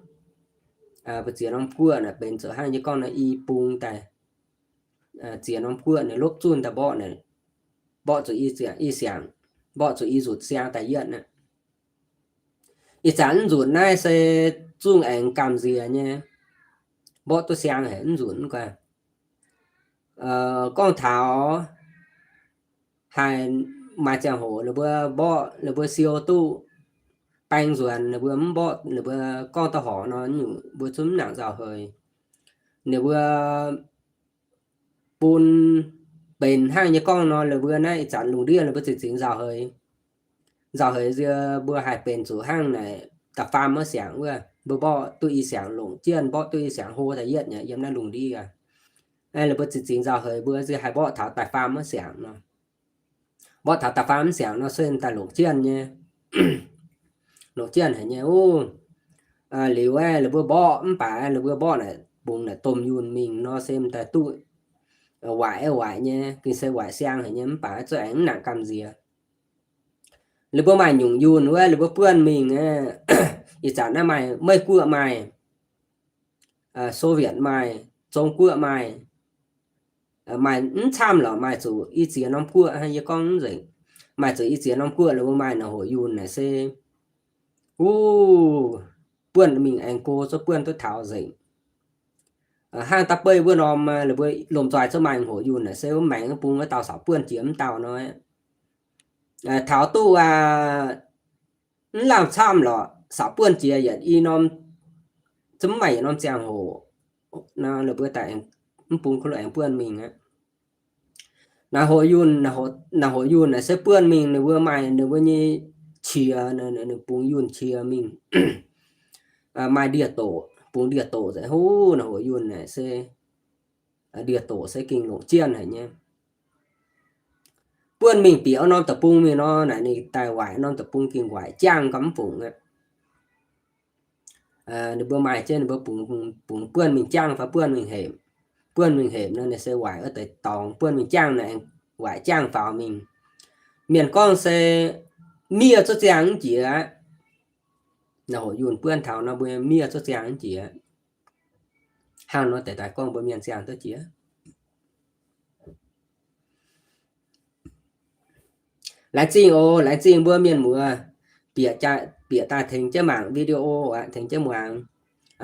mbuo ziex norm guoqv naaic benx zuqc hnangv yie gorngv nor i bung daaih, ziex norm guoqv naaic lopv zunh daaih mborqv naaic, mborqv zuqc i siangx, mborqv zuqc i nzunc siang daaih yietv aqv. Ih zanc mv nzunc naaiv se zungv aengx gamh nziex nyei, mborqv duqv siang haic mv nzunc guaih. Gorngv taux haiz maaih ziangh hoc ninh mbuo mborqv, ninh mbuo siou duqv baeng nzuonx, ninh mbuo mv mborqv, ninh mbuo gorngv duqv horc nor, mbuo zungv mv nangc nzauh heix. Ninh mbuo bun benx hnangv yie gorngv nor, ninh mbuo naaiv ih zanc lungh ndiev ninh mbuo zingh zingx nzauh heix. Nzauh heix nzie mbuo haih benx zuqc hnangv naaic da'faam wuov siangx wuov, mbuo mborqv duqv i siangx longc jienv, mborqv duqv i siangx hlo daaih yietv nyei yiem naaiv lungh ndiev. Ninh mbuo zingh zingx nzauh heix mbuo nzie haih mborqv taux da'faam wuov siangx nor. Mborqv taux da'faam wuov siangx nor se daaih longc jienv nyei. Longc jienv haic nyei, o, liuz aeqv, ninh mbuo mborqv mv baac ninh mbuo mborqv naaic bungx naaic domh yunh mingh nor se m'daaih duqv waaic, waaic nyei, gengh se waaic siang haic nyei, mv baac zuqc aengx mv nangc gamh nziex. Ninh mbuo maaih nyungc yunh wuov, ninh mbuo buonv mingh, ih zanc naaiv maaih Meiv Guoqv maaih, Soviet maaih, Zong Guoqv maaih, maaih mv camv lorqc, maaih zuqc i ziex norm guoqv, yie gorngv mv nzengc, maaih zuqc i ziex norm guoqv, ninh mbuo maaih naaic hoqc yunh naaic se, wuov, buonv mingh aengx go zuqc buonv duqv taux nzengc. Hnangv da'beiv wuov norm, ninh mbuo lomh nzoih zuqc maaih hoqc yunh naaic se wuov maengx bung wuov dauh saauc buonv jiex mv dauh nor, taux duqv aac, mv lamh camv lorqc, saauc buonv jiex yietc i norm, zungv maaih yietc norm ziangh hoc nor, ninh mbuo daaih mv bung kuv lo aengx buonv mingh aqv. Naaic hoqc yunh, naaic hoqc yunh naaic se buonv mingh ninh mbuo maaih ninh mbuo nyei qiex, ninh bungx yunh qiex mingh, maaih ndie-doqc, bungx ndie-doqc nzengc. Huv, naaic hoqc yunh naaic se ndie-doqc se gengh longc jienv haic nyei. Buonv mingh bieqc norm deic-bung mingh nor, naaic ninh daaih waaic norm deic-bung gengh waaic jangv gau mv fungc aqv. Ninh mbuo maaih jienv ninh mbuo bungx, bungx buonv mingh jangv fai buonv mingh hepc. Buonv mingh hepc nor ninh se waaic wuov deix dorngx, buonv mingh jangv nor aengx waaic jangv faaux mingh. Mienh gorngv se miev zuqc ziangh mv jiex aqv. Naaic hoqc yunh buonv taux nor mbuo miev zuqc ziangh mv jiex. Hnangv nor deix daaih gorngv mbuo mienh ziangh duqv jiex. Laengz zingh oc, laengz zingh mbuo mienh muoz bieqc daaih tengx jienv mangc video aqv, tengx jienv muangx.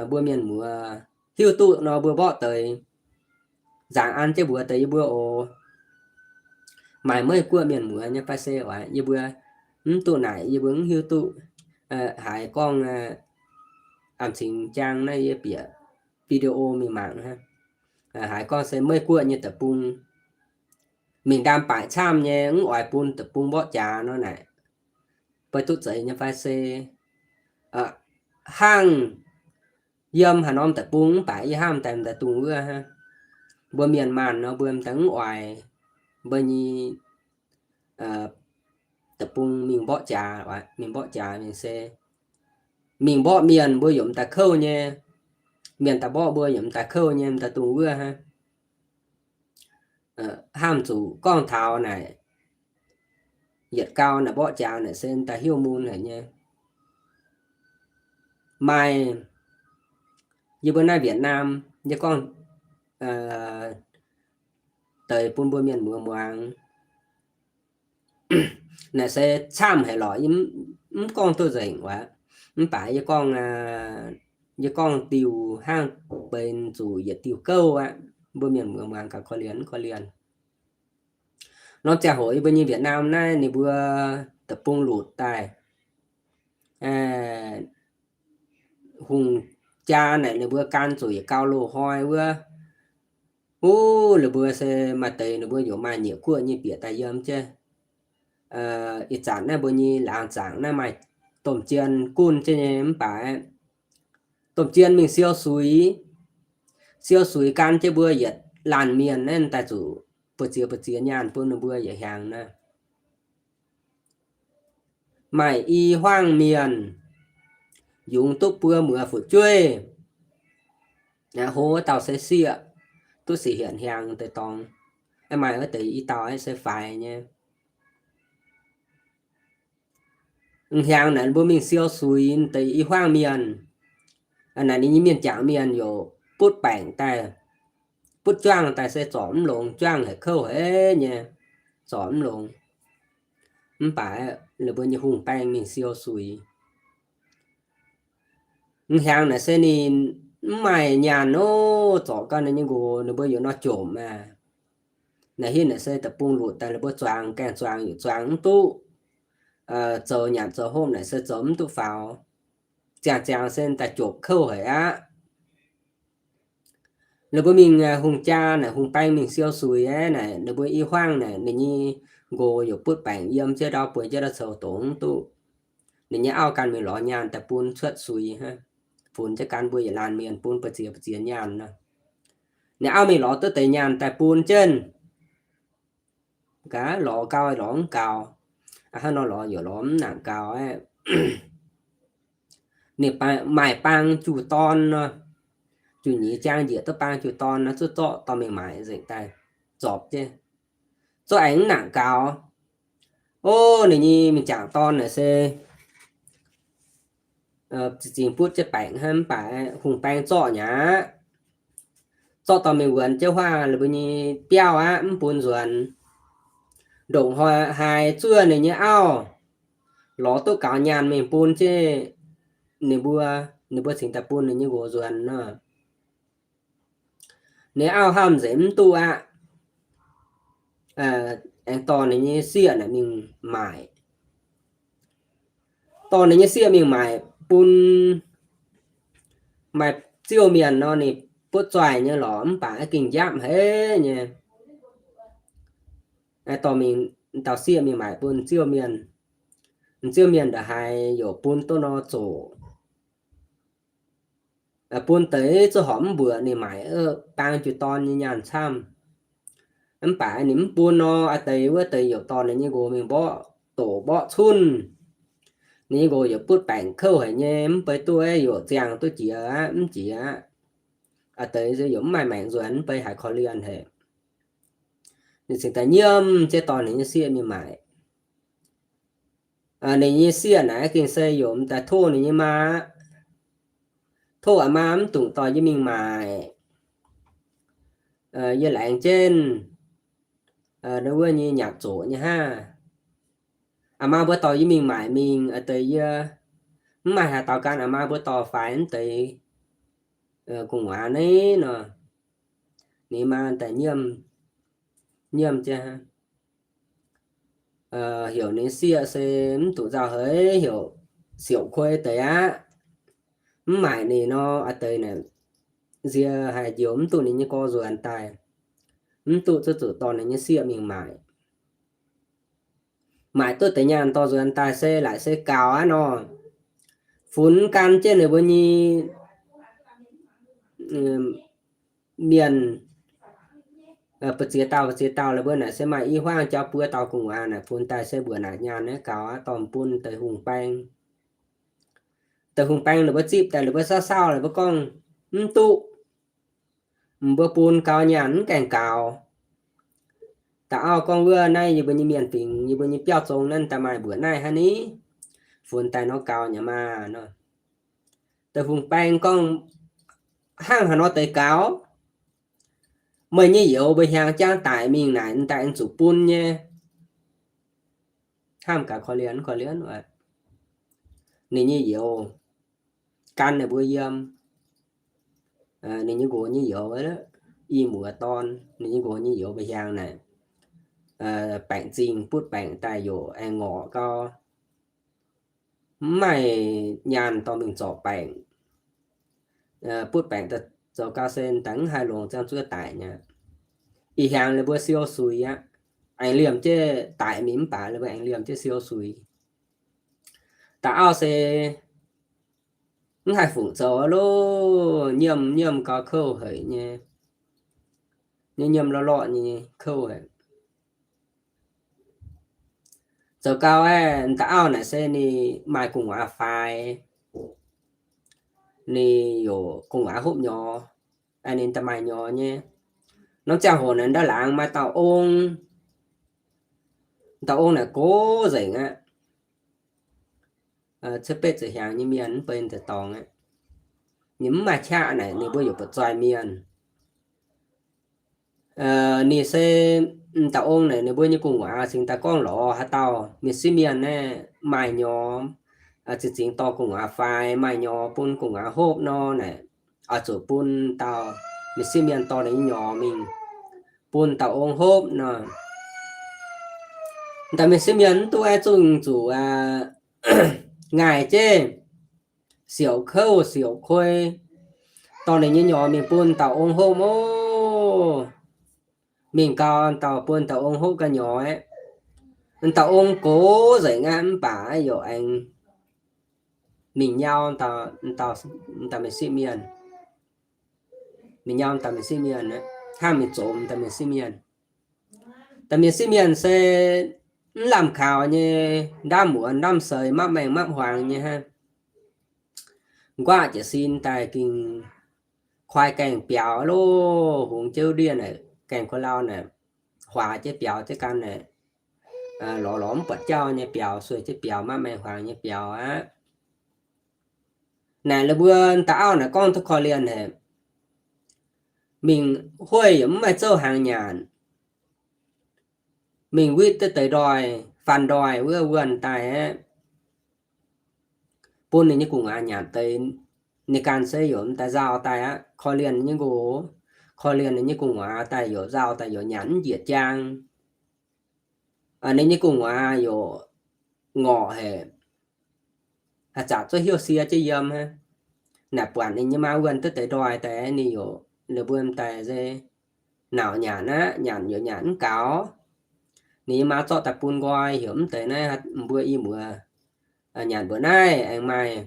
Mbuo mienh muoz hiuv duqv nor mbuo mborqv deix, nzaangc an jienv mbuox deix yie mbuo oc. Maaih Meiv Guoqv mienh muoz nyei fai se oc, yie mbuo mv duqv naaic, yie mbuo mv hiuv duqv. Haiz gorngv am cingx jaang naaiv yie bieqc video mingh mangc hnangv. Haiz gorngv se Meiv Guoqv nyei deic-bung mingh ndaam baaic camv nyei, mv oix bun deic-bung mborqv jaax nor naaic, beiv duqv zeiz nyei fai se hnangv yiem haaix norm deic-bung mv baac yie hnamv daaih m'daaih dungh wuov hnangv. Mbuo mienh maanh nor mbuo m'daaih mv oix mbuo nyei deic-bung mingh mborqv jaax, mingh mborqv jaax mingh se mingh mborqv mienh mbuo yaac m'daaih kouv nyei. Mienh daaih mborqv mbuo yaac m'daaih kouv nyei, m'daaih dungh wuov hnangv. Hnamv zuqc gorngv taux naaic yietc gau naaic mborqv jaax naaic se m'daaih hiuv mun haic nyei. Maaih Yie mbuo naaiv Việt Nam, yie gorngv deix bun mbuo mienh muoz muangx. Naaic se camv haic lorqc, yie mv gorngv duqv nzengc wuov. Mv baac yie gorngv, yie gorngv diuh hnangv benx zuqc yietc diuh gouv aqv. Mbuo mienh muoz muangx gaax korv-lienh mv korv-lienh. Norm ziangh hoc yie mbuo nyei Việt Nam naaiv ninh mbuo deic-bung lutc daaih, hungh jaa naaic ninh mbuo gan zuqc yietc gau loz-hnoi wuov. Uv, ninh mbuo se maaih deix ninh mbuo yaac maaih nyieqc guoqv nyei bieqc daaih yiem jienv. Ih zanc naaiv mbuo nyei laangz zaangc naaiv maaih domh jien gunv jienv nyei mv baac domh jien mingh siou suix, siou suix gan jienv mbuo yietc laanh mienh naaiv daaih zuqc buoz-ziex buoz-ziex nyaanh bun ninh mbuo yietc hnyangx naaiv. Maaih i hmuangv mienh yungz duqv buo muoz fu'jueiv, hlo wuov dauh se sieqv, duqv sic hietc hnyangx deix dorngx. Maaih wuov deix i dauh se faix nyei. Hnyangx naaic mbuo mingh siou suix deix i hmuangv mienh, naaic ninh nyei mienh jangc mienh yaac butv baengc daaih, butv juangv daaih se zorc mv longx, juangv haic kouv haic nyei, zorc mv longx. Mv baac ninh mbuo nyei hungh baeng mingh siou suix. Hnyangx naaic se ninh mv maaih nyaanh nor, zorc gau ninh nyei nqox, ninh mbuo yaac nor jomc aqv. Naaic hitv naaic se deic-bung lutc daaih ninh mbuo zuangx, gaengh zuangx yaac zuangx mv duqv, zoux nyanc zoux hopv naaic se zoux mv duqv faaux. Ziangh ziangx se daaih jomc kouv haic aqv. Ninh mbuo mingh hungh jaa naaic hungh baeng mingh siou suix aqv naaic, ninh mbuo i hmuangv naaic ninh nyei nqox yaac butv baengc yiem jienv ndau, bueix jienv ndau coux dongz mv duqv. Ninh nyei auv gan mingh lorz nyaanh daaih bun cuotv suix hnangv, funx jienv gan mbuo yietc laanh mienh bun buoz-ziex buoz-ziex nyaanh nor. Ninh auv mingh lorz duqv deix nyaanh daaih bun jienv. Gaax lorz gau lorz mv gaux. Hnangv nor lorz yaac lorz mv nangc gaux aqv. Ninh maaih baang juh dorn nor, juh nyeiz jaang njiec duqv baang juh dorn nor, zuqc zorqv dorh mingh maaic nzengc daaih zorpc jienv. Zorqv aengx mv nangc gaux. O, ninh nyei mingh jangc dorn naaic se zingh butv jienv baengc hnangv, mv baac hungh baeng zorqv nyei aqv. Zorqv dorh mingh wuonx jienv huaav ninh mbuo nyei biauv aqv, mv bun nzuonx. Ndongc hnoi haaix zuov ninh nyei auv lorz duqv gaux nyaanh mingh bun jienv ninh mbuo, ninh mbuo cingx daaih bun ninh nyei nqox nzuonx nor. Ninh auv hnamv nzengc mv duqv aqv. Aengx dorh ninh nyei sieqv naaic mingh maaic. Dorh ninh nyei sieqv mingh maaic bun. Maaih ziouv mienh nor ninh butv zoih nyei lorqc, mv baac gengh njapv haic nyei. Dorh mingh, dauh sieqv mingh maaic bun ziouv mienh. Ziouv mienh ndongc haaix yaac bun duqv nor zoqc. Bun deix zuqc horpc mv mbuoqc ninh maaic baang jiu dorn nyei nyaanh camv. Mv baac ninh mv bun nor, a'deix wuov deix yaac dorh ninh nyei nqox mingh mborqv doqc mborqv cunv. Ninh nyei nqox yaac butv baengc kouv haic nyei, mv bei duqv yaac ziangh duqv jiex aqv, mv jiex aqv. A'deix yaac mv maaih maengc nzuonx, mv bei haiz korv-lienh haic. Ninh cingx daaih nyiemv jienv dorh ninh nyei sieqv mingh maaic. Ninh nyei sieqv naaic gengh se yaac m'daaih tov ninh nyei maa aqv. Tov aa maa mv dungx dorh yie mingh maaic. Yie laengz jienv wuov nyei nyaatc zoqc nyei hnangv. Aa maa mbuo dorh yie mingh maaic mingh, a'deix yie mv maaih haaix dauh gan aa maa mbuo dorh faix mv deix gu'nguaaz naaiv nor. Ninh maa daaih nyiemv, nyiemv jienv heuc ninh sieqv se mv dungx nzauh heix, heuc siouc kuei deix aqv. Mv maaic ninh nor, a'deix naaic nzie haih njoux mv duqv ninh nyei gorx nzuonx daaih, mv duqv zuqc dorh ninh nyei sieqv mingh maaic. Maaic duqv deix nyaanh dorh nzuonx daaih se laaic se gaux aqv nor. Funx gan jienv ninh mbuo nyei mienh, ba'ziex dauh ba'ziex dauh la'buo naaic se maaih i hmuangv jauv buo dauh gu'nguaaz naaic funx daaih se mbuoqc naaic nyaanh naaiv gaux aqv, dorh bun deix hungh baeng. Deix hungh baeng ninh mbuo zipv daaih, ninh mbuo saauv saauv, ninh mbuo gorngv, mv duqv. Mbuo bun gaux nyaanh mv gaengh gaux. Da'auv gorngv, wuov naaiv yie mbuo nyei mienh fingx, yie mbuo nyei biauv zong naaiv daaih maaih mbuoqc naaiv hnangv ni. Funx daaih nor gaux nyei maah nor. Deix hungh baeng gorngv, hnangv haaix nor deix gaux? Meih nyei youz mbuo hiaangx jangv daic mingh naaic, daaih aengx zuqc bun nyei. Hnamv gaax korv-lienh, korv-lienh, ninh nyei youz gan ninh mbuo yiem. Ninh nyei nqox nyei youz, i muoz dorn, ninh nyei nqox nyei youz mbuo hiaangx naaic, baengc zingh butv baengc daaih yoc aengx ngorc gau, mv maaih nyaanh dorh mingh zorc baengc. Butv baengc daaih zoux gau se daaih mv haih longc ziangh zuov daic nyei. Ih hiaangx ninh mbuo siou suix aqv. Aengx liemh jienv daic mingh mv baac ninh mbuo aengx liemh jienv siou suix. Da'auv se mv haih fungc zoux loh, nyiemv nyiemv gau kouv haic nyei, nyiemv nyiemv lorqc lorqc nyei kouv haic. Zoux gau aeqv, da'auv naaic se ninh maaih gu'nguaaz faix, ninh yaac gu'nguaaz hopv nyorx, ninh daaih maaih nyorx nyei. Norm ziangh hoc naaic ndau laangz maaih dauh ong, dauh ong naaic gox nzengc aqv. Cuotv betv ziepc hnyangx nyei mienh mv bei deix dorngx aqv. Ninh mv maaih qaqv naaic ninh mbuo yaac buatc zoih mienh. Ninh se dauh ong naaic ninh mbuo nyei gu'nguaaz cingx daaih gorngv lorz haaix dauh mienh sieqv mienh naaiv maaih nyorx, zinh zingx dorh gu'nguaaz faix, maaih nyorx bun gu'nguaaz hopv nor naaic, oix zuqc bun dauh mienh sieqv mienh dorh ninh nyei nyorx mingh bun dauh ong hopv nor. Dauh mienh sieqv mienh mv duqv aeqv, zungv zuqc ngaih jienv siouc kouv siouc kuei, dorh ninh nyei nyorx mingh bun dauh ong hopv oc. Mingh gau dauh bun dauh ong hopv ga'nyorx aqv. Dauh ong gox nzengc aqv, mv baac yaac aengx mingh nyau dauh mienh sieqv mienh, mingh nyau dauh mienh sieqv mienh, hnangv mingh zoux dauh mienh sieqv mienh. Dauh mienh sieqv mienh se mv lamh kaux nyei, ndaamv muonz ndaamv seix, mapv maengh mapv huaangx nyei hnangv. Nquaqv jiez sin daaih ging koi gaengh biaux loh, hungx jiouv ndiev naaic, gaengh gu'lau naaic, huaax jienv biaux jienv gan naaic, lorz lorz mv buatc jauv nyei biaux, sueih jienv biaux, mapv maengh huaangx nyei biaux aqv. Naaic la'buo dauh auv naaic gorngv duqv korv-lienh haic. Mingh hueiv yaac mv maaih zouv hnaangx nyanc. Mingh witv duqv deix ndoih, faan ndoih wuov wuonh daaih aqv, bun ninh nyei gu'nguaaz nyanc deix. Ninh ganh se yaac m'daaih nzauh daaih aqv. Korv-lienh ninh nyei nqox, korv-lienh ninh nyei gu'nguaaz daaih yaac nzauh daaih yaac nyanc mv njiec jaang. Ninh nyei gu'nguaaz yaac ngorc haic, haaix zanc zuov hiuv sie jienv yiem hnangv. Naaic buatc ninh nyei maa wuonh duqv deix ndoih daaih, ninh yaac, ninh mbuo m'daaih se nauc nyanc aqv, nyanc yaac nyanc mv gaux. Ninh nyei maa zorqv daaih bun nqoi heuc mv deix naaiv mbuo i muoz nyanc mbuoqc naaiv aengx maaih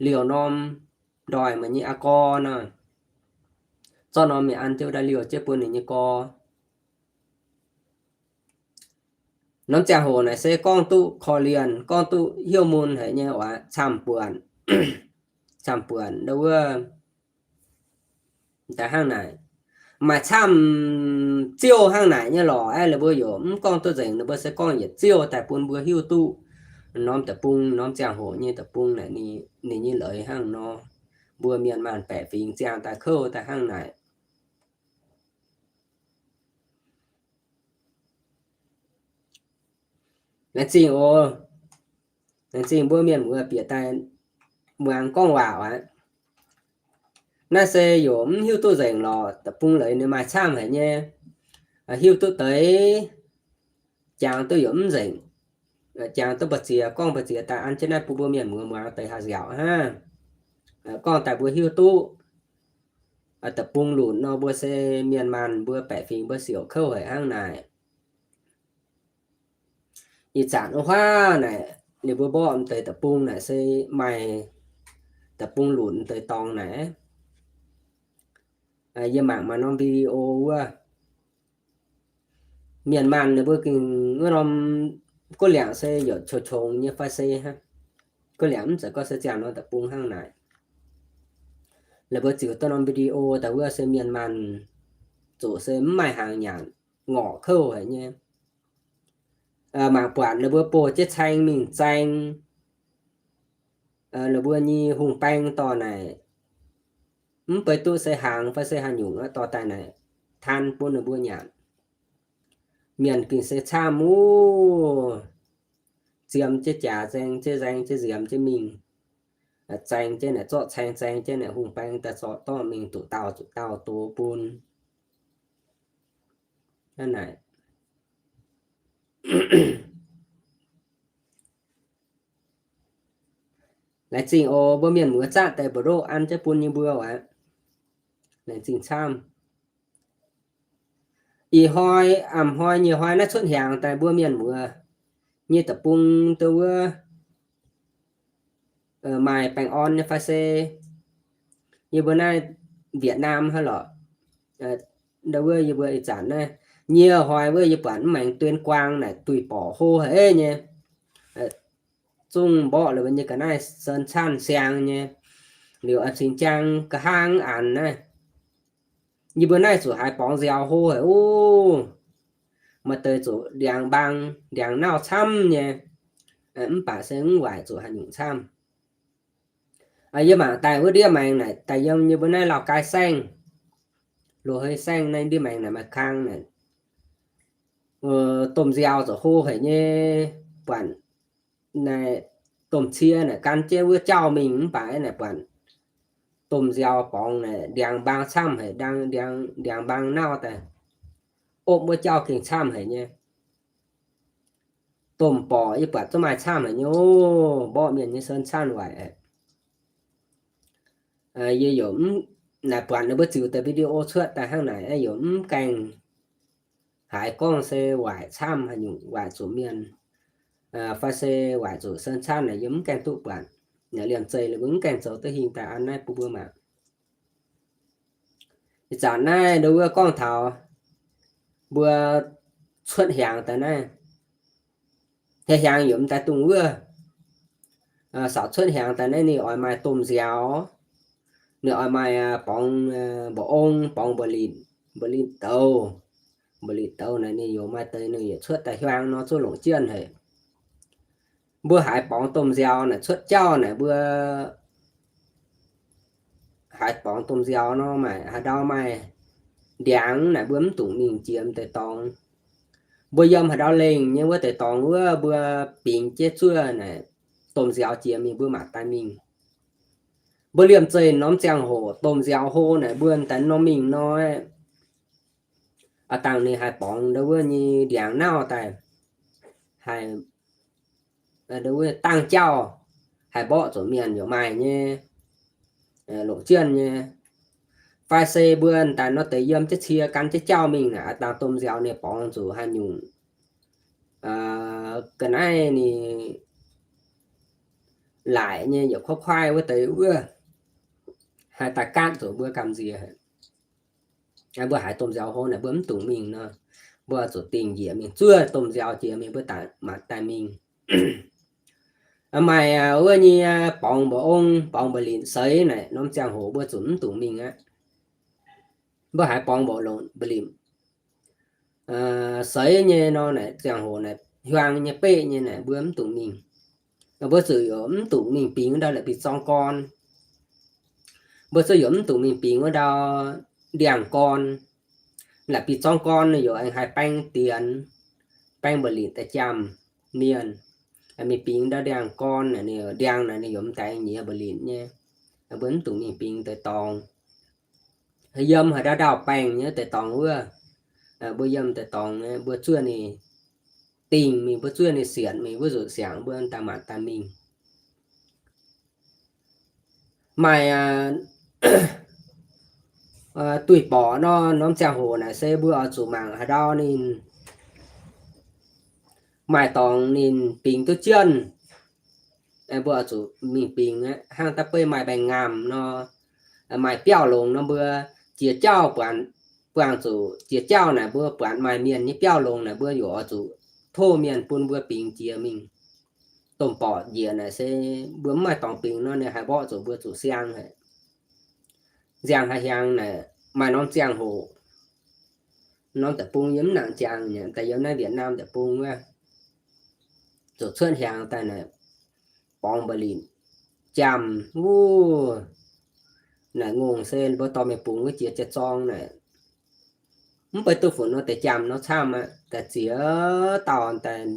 liouh norm ndoih meih nyei aa gorx nor. Zorqv norm mingh an jienv daaih liouh jienv bun ninh nyei gorx. Norm ziangh hoc naaic se gorngv duqv korv-lienh, gorngv duqv hnyouv mun haic nyei oc, camv-buonc, camv-buonc ndau wuov daaih hnangv naaic. Maaih camv ziouh hnangv naaic nyei lorqc, aav, ninh mbuo yaac mv gorngv duqv nzengc, ninh mbuo se gorngv yietc ziouh daaih bun mbuo hiuv duqv norm deic-bung, norm ziangh hoc nyei deic-bung naaic ninh nyei leiz hnangv nor. Mbuo mienh maanh baeqc fingx ziangh daaih kouv daaih hnangv naaic. Laengz zingh oc. Laengz zingh mbuo mienh muoz bieqc daaih muangx gorngv waac aqv. Naaiv se yaac mv hiuv duqv nzengc lorqc, deic-bung leiz ninh maaih camv haic nyei. Hiuv duqv deix, jangx duqv yaac mv nzengc. Jangx duqv mbu'ziex, gorngv mbu'ziex daaih an jienv naaiv bun mbuo mienh muoz muangx deix haah nziaauc hnangv. Gorngv daaih mbuo hiuv duqv deic-bung lunc nor, mbuo se mienh maanh mbuo baeqc fingx mbuo siouc kouv haic hnangv naaic. Ih zanc wuov huaav naaic, ninh mbuo mborqv m'deix deic-bung naaic se maaih deic-bung lunc m'deix dorngx naaic. Yie mangc maaih norm video wuov, mienh maanh ninh mbuo gengh wuov norm gouv liangc se yaac qongx-qongx nyei fai se hnangv. Gouv liangc mv zeiz gorngv se ziangh norm deic-bung hnangv naaic. Laaix mbuo ziux duqv norm video daaih wuov se mienh maanh zuqc se mv maaih hnaangx nyanc, ngorc kouv haic nyei. Mangc buatc ninh mbuo boh jienv caeng mingh zaeng, ninh mbuo nyei hungh baeng dorh naaic, mv bei duqv se hnaangx fai se haaix nyungc aqv, dorh daaih naaic taan bun ninh mbuo nyanc. Mienh gengh se camv wuov, ziemx jienv jaax, nzaeng jienv nzaeng jienv, nziemx jienv mingh, zaeng jienv naaic zorqv caeng, zaeng jienv naaic hungh baeng daaih zorqv dorngh mingh zuqc dauh zuqc dauh dox bun. Hnangv naaic. Laengz zingh oc, mbuo mienh muoz zatv deix mbu'ndongx an jienv bun nyei mbuo aqv. Laengz zingh camv. Ih hnoi, a'hnoi nyei hnoi naaiv cuotv hnyangx daaih mbuo mienh muoz nyei deic-bung dongh wuov maaih baengh orn nyei fai se yie mbuo naaiv Việt Nam hnangv lorqc. Ndau wuov yie mbuo ih zanc naaiv nyie hnoi wuov yie buatc mv maengx Tuyên Quang naaic duih borqc hlo haic nyei. Zungv mborqv liuz nyei ga'naaiv sen canv siang nyei, liuz cingx jaang ga'hnaangx an naaiv. Yie mbuo naaiv zuqc haiz borngz nziaaux hlo haic oc. Maaih deix zuqc ndiangx mbaang, ndiangx nauv camv nyei, mv baac se mv waaic zuqc haaix nyungc camv. Yie mangc daaih wuov ndiev maengx naaic daaih yiem yie mbuo naaiv Lào Cai saengv, Lô Hê saengv naaiv ndiev maengx naaic maaih kang naaic, domh nziaaux zuqc hlo haic nyei, buatc naaic domh cie naaic gan jienv wuov jauv mingh mv baac naaic buatc domh nziaaux borngz naaic ndiangx mbaang camv haic, ndiangx mbaang nauv daaih, opv wuov jauv gengh camv haic nyei. Domh borqc yie buatc zungv maaih camv haic nyei oc. Mborqv mienh nyei sen canv waaic. Yie yaac mv, naaic buatc ninh mbuo ziux deix video cuotv daaih hnangv naaic, yaac mv gaengh haiz gorngv se waaic camv haaix nyungc, waaic zuqc mienh, fai se waaic zuqc sen canv naaic yie mv gaengh duqv buatc. Liemh zeih ninh mbuo mv gaengh zoux duqv hingh daaih an naaiv bun mbuo mangc. Ih zanc naaiv ndau wuov gorngv taux mbuo cuotv hnyangx daaih naaiv, hnyangx hnyangx yaac mv daaih dungx wuov. Saauc cuotv hnyangx daaih naaiv ninh oix maaih domh nziaaux, ninh oix maaih borngz mba'ong, borngz mba'litc, mba'litc douz. Mba'litc douz naaic ninh yaac maaih deix ninh yaac cuotv daaih hiuang nor zuov longc jienv haic. Mbuo haiz borngz domh nziaaux naaic cuotv jauv naaic mbuo haiz borngz domh nziaaux nor maaih haaix ndau maaih ndiangx naaic mbuo mv dungx mingh jiex deix dorngx. Mbuo yiem haaix ndau lengh nyei wuov deix dorngx wuov mbuo bingx jienv zuov naaic domh nziaaux jiex mingh mbuo mangc daaih mingh. Mbuo liemh zeih norm ziangh hoc domh nziaaux hlo naaic mbuo daaih norm mingh nor, a'dangh ninh haih borngz ndau wuov nyei ndiangx nauv daaih, haih ndau wuov dangh jauv, haih mborqv zuqc mienh yaac maaih nyei, longc jienv nyei. Fai se mbuo daaih nor deix yiem jienv cie gan jienv jauv mingh naaic, a'dangh domh nziaaux ninh borngz zuqc haaix nyungc ga'naaiv ninh laaic nyei yaac kuaaiv kuaaiv wuov deix wuov, haih daaih gaatv zuqc mbuo gamh nziex. Mbuo haiz domh nziaaux hlo naaic mbuo mv dungx mingh nor, mbuo zuqc dingh njiec mingh zuov domh nziaaux jiex mingh mbuo daaih maanc daaih mingh. Maaih wuov nyei borngz mba'ong, borngz mba'litc seix naaic norm ziangh hoc mbuo zuqc mv dungx mingh aqv. Mbuo haiz borngz mba'litc seix nyei nor naaic ziangh hoc naaic hiuang nyei beqv nyei naaic mbuo mv dungx mingh. Mbuo zuqc yaac mv dungx mingh bingx wuov ndau la'bieiv-zorng gorn. Mbuo zuqc yaac mv dungx mingh bingx wuov ndau ndiangx-gorn. La'bieiv-zorng gorn ninh yaac aengx haiz baeng dienx, baeng mba'litc daaih jaamh mienh. Mingh bingx ndau ndiangx-gorn naaic, ninh ndiangx naaic ninh yaac mv deix nyiex mba'litc nyei. Mbuo mv dungx mingh bingx deix dorngx. Yiem haaix ndau ndau-baengh nyei deix dorngx wuov, mbuo yiem deix dorngx, mbuo zuov ninh dingh mingh, mbuo zuov ninh sienc mingh, mbuo zuqc siangx mbuo daaih maanc daaih mingh. Maaih duih borqc nor, norm ziangh hoc naaic se mbuo oix zuqc mangc haaix ndau ninh maaih dorngx ninh bingx duqv jienv, mbuo oix zuqc mingh bingx aqv. Hnangv da'beiv maaih mbaengx-ngaamc nor, maaih biauv longx nor, mbuo jiex jauv buangh, buangh zuqc jiex jauv naaic mbuo buatc maaih mienh nyei biauv longx naaic, mbuo yaac oix zuqc tov mienh bun mbuo bingx jiex mingh. Domh borqc njiec naaic se mbuo mv maaih dorngx bingx nor, ninh haih mborqv zuqc mbuo zuqc siang haic. Nziangh haaix hiaangx naaic maaih norm ziangh hoc, norm deic-bung yie mv nangc jangx, daaih yiem naaiv Việt Nam deic-bung wuov, zuqc cuotv hiaangx daaih naaic, borngz mba'litc jaamh wuov, naaic ngongh se mbuo dorh mingh bungx wuov jiex jiex zorng naaic, mv bei duqv funx nor deix jaamh nor camv aqv. Daaih ziex dauh daaih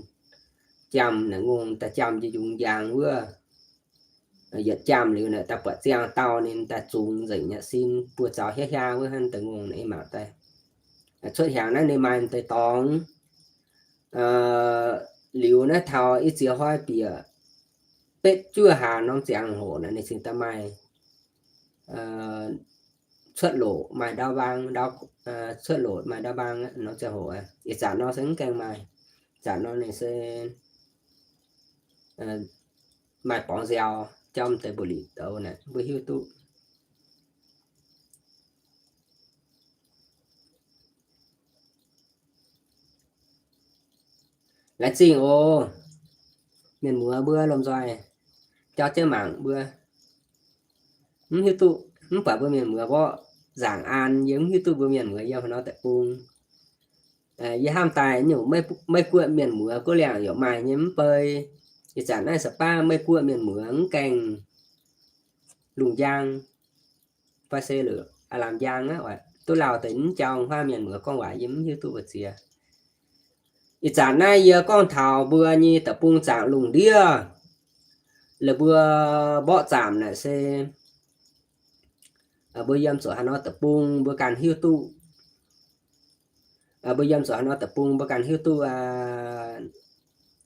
jaamh naaic ngongh daaih jaamh njang njang wuov, yietc jaamh liuz naaic daaih buatc ziangh dauh ninh daaih zungx nzengc nyei sin buoz zaux hiaav hiaav wuov hnangv deix ngongh naaic ei mangc daaih. Cuotv hiaangx naaiv ninh maaih deix dorngx liuz naaiv taux i ziex hnoi bieqc betv juov hlaax norm ziangh hoc naaic ninh cingx daaih maaih cuotv loc maaih ndau mbaang, cuotv loc maaih ndau mbaang norm ziangh hoc. Ih zanc nor se mv gaengh maaih. Zanc nor ninh se maaih borngz nziaaux jomv deix mbuo lic douz naaic mbuo hiuv duqv. Laengz zingh oc. Mienh muoz mbuo lomh nzoih jauv jienv mangc mbuo. Mv hiuv duqv, mv baac mbuo mienh muoz mborqv nzaangc an, yie mv hiuv duqv mbuo mienh muoz yiem haaix nor deic-bung. Yie hnamv daaih nyungc Meiv Guoqv mienh muoz guv liangh yaac maaih nyei mv bei. Ih zanc naaiv se baav Meiv Guoqv mienh muoz mv gaengh lungh njang fai se lorqc aav lamh njang aqv, duqv lauh deix mv jauv huaav mienh muoz gorngv waac yie mv hiuv duqv mbu'ziex. Ih zanc naaiv yie gorngv taux mbuo nyei deic-bung zaangc lungh ndiev, laaix mbuo mborqv zaamc naaic se mbuo yiem zuqc haaix nor deic-bung mbuo ganh hiuv duqv. Mbuo yiem zuqc haaix nor deic-bung mbuo ganh hiuv duqv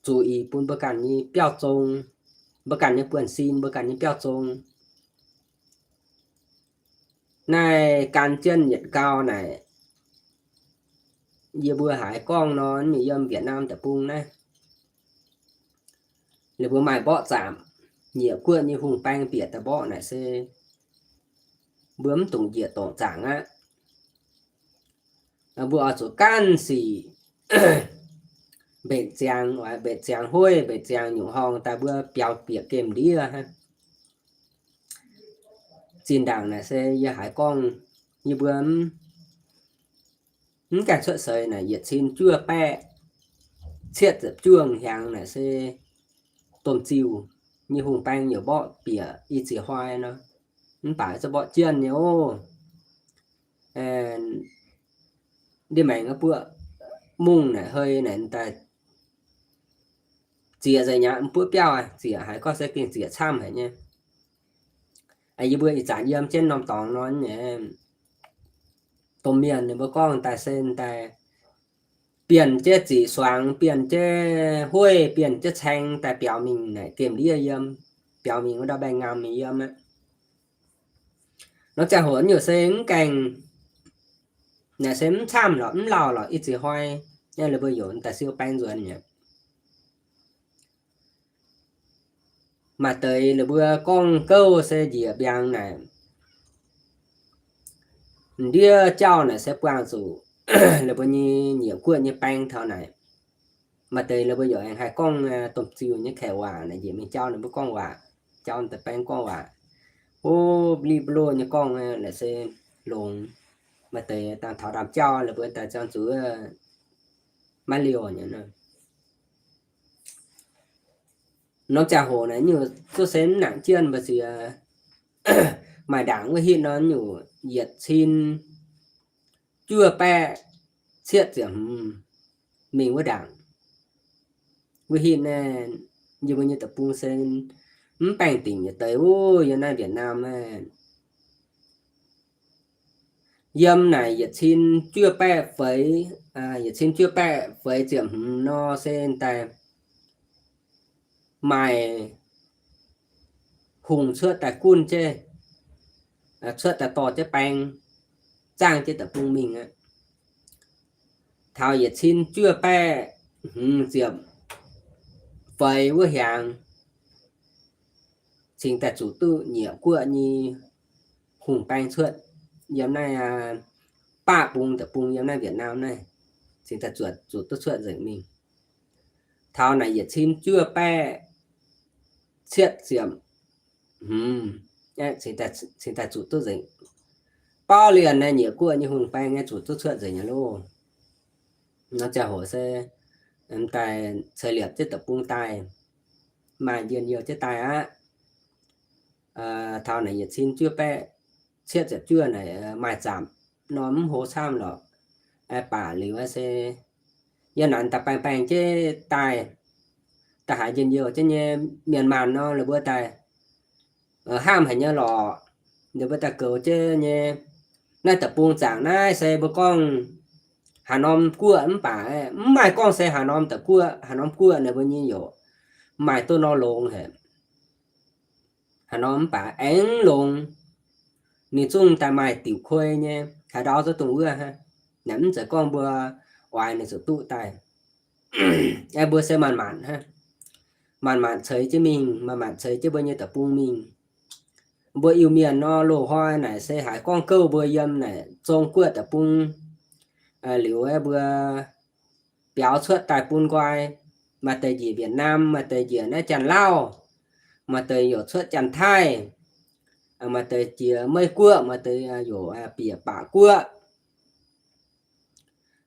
zuqc ih bun mbuo ganh nyei biauv zong, mbuo ganh nyei buonv-sin, mbuo ganh nyei biauv zong. Naaiv gan jienv yietc gau naaic, yie mbuo haiz gorngv nor, yiem Việt Nam deic-bung naaiv, ninh mbuo maaih mborqv zaamc, nyiec guoqv nyei hungh baeng bieqc daaih mborqv naaic se mbuo mv dungx njiec dorngc zaangc aqv. Mbuo oix zuqc gaanv sic mbenc ziangx, mbenc ziangx hueiv, mbenc ziangx nyungc horngh daaih mbuo biaux bieqc gemh ndiev hnangv. Zinh ndaangc naaic se yie haiz gorngv yie mbuo mv gaengh cuotv seix naaic yietc cin juov baeqv cietv ziepc juov hnyangx naaic se domh ziuh nyei hungh baeng yaac mborqv bieqc i ziex hnoi nor, mv baac zungv mborqv jienv nyei oc. Ndie-maengc buoqv mungh naaic hei naaic daaih zieqc nzengc aqv, mv buov biauv aqv, zieqc haiz gorngv se gengh zieqc camv haic nyei. Yie mbuo ih zanc yiem jienv norm dorngx nor nyei, domh mienh ninh mbuo gorngv daaih se daaih bienh jienv ziqc suangx, bienh jienv hueiv, bienh jienv caeng daaih biaux mingh naaic gemh ndiev yiem, biaux mingh wuov ndau mbaengx-ngamh mingh yiem aqv. Nor ziangh hoc nyungc se mv gaengh, naaic se mv camv lorqc, mv lauh lorqc, i ziex hnoi nyei la'buo youc daaih siou baeng nzuonx mi'aqv. Maaih deix la'buo gorngv gouv se njiec mbiaangx naaic, ndiev jauv naaic se buangh zuqc la'buo nyei nyiec guoqv nyei baeng taux naaic. Maaih deix la'buo youc aengx haih gorngv domh ziuh nyei kaeqv waac naaic, njiec mingh jauv ninh mbuo gorngv waac, jauv daaih baeng gorngv waac, o, mv liv mv loh nyei gorngv naaic se longx. Maaih deix dangh taux ndaamv-jauv la'buo daaih ziangh zuqc maiv liouh nyei. Norm ziangh hoc naaic nyungc zuqc se mv nangc jienv mbu'ziex, maaih ndaangc wuov hitv nor nyungc yietc cin juov baeqv cietv ziepc hmz mingh wuov ndaangc. Wuov hitv naaiv yie mbuo nyei deic-bung se mv baengh dingc yietc deix wuov yiem naaiv Việt Nam naaiv. Yiem naaic yietc cin juov baeqv feix, yietc cin juov baeqv feix ziepc hmz nor se daaih maaih hungh cuotv daaih gunv jienv, cuotv daaih dorh jienv baeng, zaangv jienv deic-bung mingh aqv. Taux yietc cin juov baeqv hmz ziepc feix wuov hiaangx, cingx daaih zuqc duqv nyiec guoqv nyei hungh baeng cuotv yiem naaiv, baqv bung deic-bung yiem naaiv Việt Nam naaiv, cingx daaih zuqc, zuqc duqv cuotv nzengc mingh. Taux naaic yietc cin juov baeqv cietv ziepc hmz, cingx daaih zuqc duqv nzengc. Bauv lienh naaiv nyiec guoqv nyei hungh baeng nyei zuqc duqv cuotv nzengc nyei loh. Nor ziangh hoc se daaih ceix liepc jienv deic-bung daaih, maaih njien-youh jienv daaih aqv. Taux naaic yietc cin juov baeqv cietv ziepc juov naaic maaih zaamc nor mv hlo camv lorqc. Baac liuz se yie naaic daaih baengh baengh jienv daaih, daaih haiz njien-youh jienv nyei mienh maanh nor, ninh mbuo daaih hnamv haic nyei lorqc. Ninh mbuo daaih goux jienv nyei. Naaiv deic-bung zaangc naaiv se mbuo gorngv haaix norm guoqv mv baac mv maaih gorngv se haaix norm deic-guoqv, haaix norm guoqv ninh mbuo nyei youc maaih duqv nor longx haic. Haaix norm mv baac aengx longx, ninh zungv daaih maaih diuc kuei nyei, haaix ndau zungv dongh wuov hnangv. Naaic mv zeiz gorngv mbuo oix ninh zuqc duqv daaih. Aeqv, mbuo se maanc maanc hnangv, maanc maanc ceix jienv mingh, maanc maanc ceix jienv mbuo nyei deic-bung mingh. Mbuo Iu-Mienh nor, loz-hnoi naaic se haiz gorngv gouv mbuo yiem naaic Zong-Guoqv deic-bung liuz, aeqv, mbuo biaux cuotv daaih bun nqoi, maaih deix njiec Việt Nam, maaih deix njiec naaiv Janx-Lauv, maaih deix youc cuotv Janx-Taiv, maaih deix njiec Meiv-Guoqv, maaih deix youc bieqc Baac Guoqv.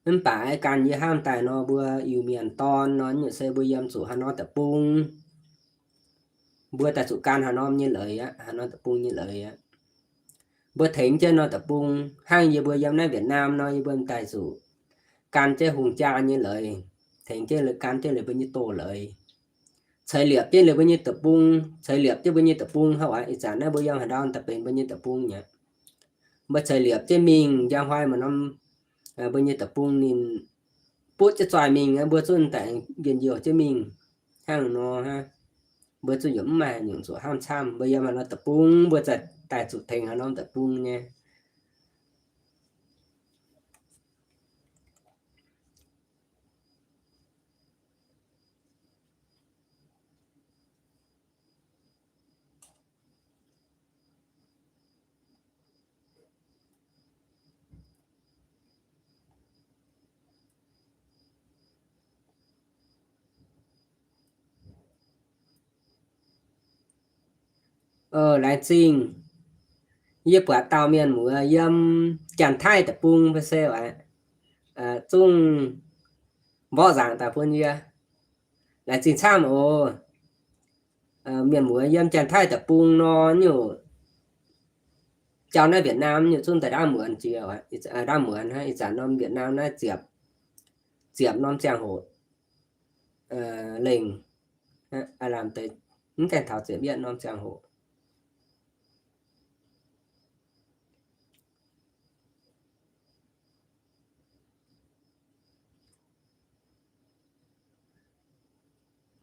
Mv baac aeqv, gan yie hnamv daaih nor, mbuo Iu-Mienh dorn nor, nyungc se mbuo yiem zuqc haaix norm deic-bung, mbuo daaih zuqc gan haaix norm nyei leiz aqv, haaix norm deic-bung nyei leiz aqv. Mbuo tengx jienv norm deic-bung, hnangv yie mbuo yiem naaiv Việt Nam nor, yie mbuo daaih zuqc gan jienv hungh jaa nyei leiz, tengx jienv gan jienv liuz mbuo nyei doz-leiz, ceix liepc jienv liuz mbuo nyei deic-bung, ceix liepc jienv mbuo nyei deic-bung hnangv. Ih zanc naaiv mbuo yiem haaix ndau daaih benx mbuo nyei deic-bung nyei. Mbuo ceix liepc jienv mingh, njang hnoi maaih norm mbuo nyei deic-bung ninh butv jienv zoih mingh, mbuo zungv daaih njien-youh jienv mingh hnangv nor hnangv. Mbuo zungv yaac mv maaih haaix nyungc zuqc hnamv camv. Mbuo yiem haaix norm deic-bung, mbuo daaih zuqc tengx haaix norm deic-bung nyei. Laengz zingh. Yie buatc dauh mienh muoz yiem Janx-Taiv deic-bung mv se oc, zungv mborqv nzaangc daaih bun yie. Laengz zingh camv oc. Mienh muoz yiem Janx-Taiv deic-bung nor, nyungc jauv naaiv Việt Nam nyungc zungv daaih ndaamv muonz jiex, ndaamv muonz hnangv. Ih zanc norm Việt Nam naaiv ziepc, ziepc norm ziangh hoc lengh, lamh deix mv gaengh taux ziepc yietv norm ziangh hoc.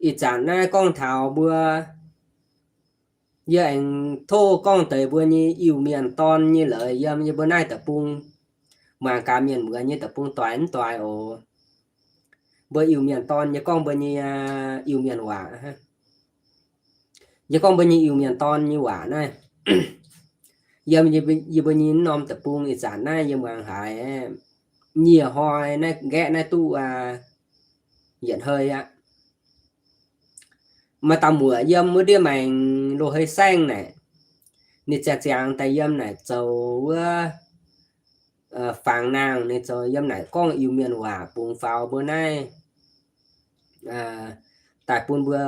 Ih zanc naaiv gorngv taux mbuo, yie aengx tov gorngv deix mbuo nyei Iu-Mienh dorn nyei leiz yiem yie mbuo naaiv deic-bung, muangx gaax mienh muoz nyei deic-bung doix mv doix oc. Mbuo Iu-Mienh dorn, yie gorngv mbuo nyei Iu-Mienh waac. Yie gorngv mbuo nyei Iu-Mienh dorn nyei waac naaiv, yiem yie mbuo nyei norm deic-bung ih zanc naaiv yie muangx haiz, nyieh hnoi naaiv nqaeqv naaiv duqv yietc hei aqv. Maaih dauh muoc yiem wuov ndiev maengx loz-hei saengv naaic, ninh ziangh ziangx daaih yiem naaic zoux wuov fangx nangh, ninh zoux yiem naaic gorngv Iu-Mienh waac bungx faaux mbuo naaiv daaih bun mbuo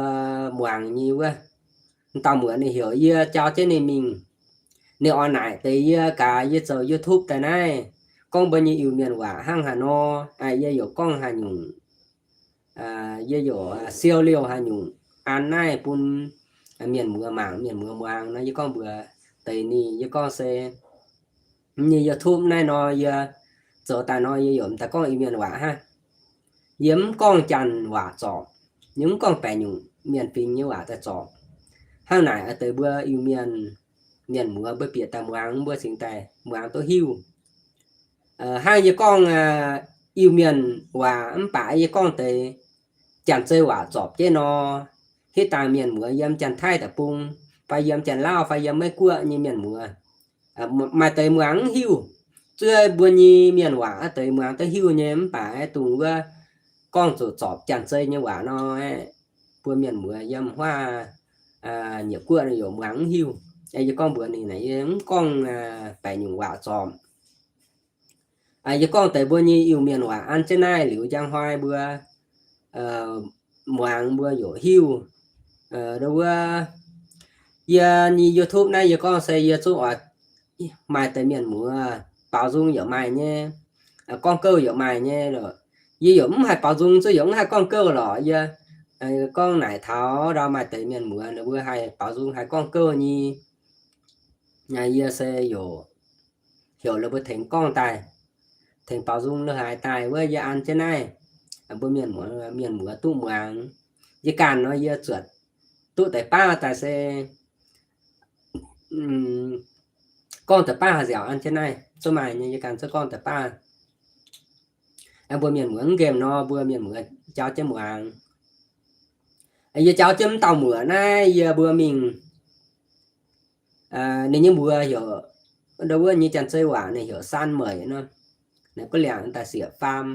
muangx nyei wuov. Dauh muoc ninh heuc yie jauv jienv ninh mingh. Ninh oix naaic deix yie gaax yie zoux YouTube daaih naaiv, gorngv mbuo nyei Iu-Mienh waac hnangv haaix nor. Yie yaac gorngv haaix nyungc, yie yaac siou liouh haaix nyungc an naaiv bun mienh muoz mangc, mienh muoz muangx nor. Yie gorngv mbuox deix ninh, yie gorngv se nyei YouTube naaiv nor yie zoux daaih nor yie yaac m'daaih gorngv Iu-Mienh waac hnangv. Yie mv gorngv Janx waac zorpc, yie mv gorngv baeqc nyungc mienh fingx nyei waac daaih zorpc. Hnangv naaic deix mbuo Iu-Mienh, mienh muoz mbuo bieqc daaih muangx, mbuo cingx daaih muangx duqv hiuv. Hnangv yie gorngv Iu-Mienh waac mv baac yie gorngv deix Janx-Zei waac zorpc jienv nor, hitv dangh mienh muoz yiem Janx-Taiv deic-bung fai yiem Janx-Lauv fai yiem Meiv-Guoqv nyei mienh muoz, maaih deix muangx mv hiuv. Zuov mbuo nyei mienh waac aqv deix muangx duqv hiuv nyei, mv baac aeqv, dongh wuov gorngv zuqc zorpc Janx-Zei nyei waac nor, aeqv, mbuo mienh muoz yiem huaav nyeic guoqv yaac muangx mv hiuv. Yie gorngv mbuox ninh, yie mv gorngv baeqc nyungc waac zorpc. Yie gorngv deix mbuo nyei Iu-Mienh waac an jienv naaiv liuz, njang hnoi mbuo muangx mbuo yaac hiuv. Wuov, yie nyei YouTube naaiv yie gorngv se yie zungv oix maaih deix mienh muoz baaux nzung yaac maaih nyei, gorngv gouv yaac maaih nyei lorqc. Yie yaac mv haih baaux nzung, zuqc yaac mv haih gorngv gouv lorqc. Yie gorngv naaic taux ndau maaih deix mienh muoz ninh mbuo haih baaux nzung haih gorngv gouv nyei. Yie se yaac heuc ninh mbuo tengx gorngv daaih, tengx baaux nzung la'haaix daaih wuov yie an jienv naaiv, mbuo mienh muoz, mienh muoz duqv muangx. Yie ganh nor yie zuotc duqv deix baav daaih se gorngv deix baav nziaauc an jienv naaiv, zuov maaih nyei yie ganh zuov gorngv deix baav. Mbuo mienh muoz mv nqemh nor mbuo mienh muoz jauv jienv muangx. Yie jauv jienv mv dauh muoc naaiv yie mbuo mingh, ninh nyei mbuox heuc, ndo wuov nyei janx-zei waac ninh heuc San Meic nor, naaiv guv liangc daaih sieqv faam.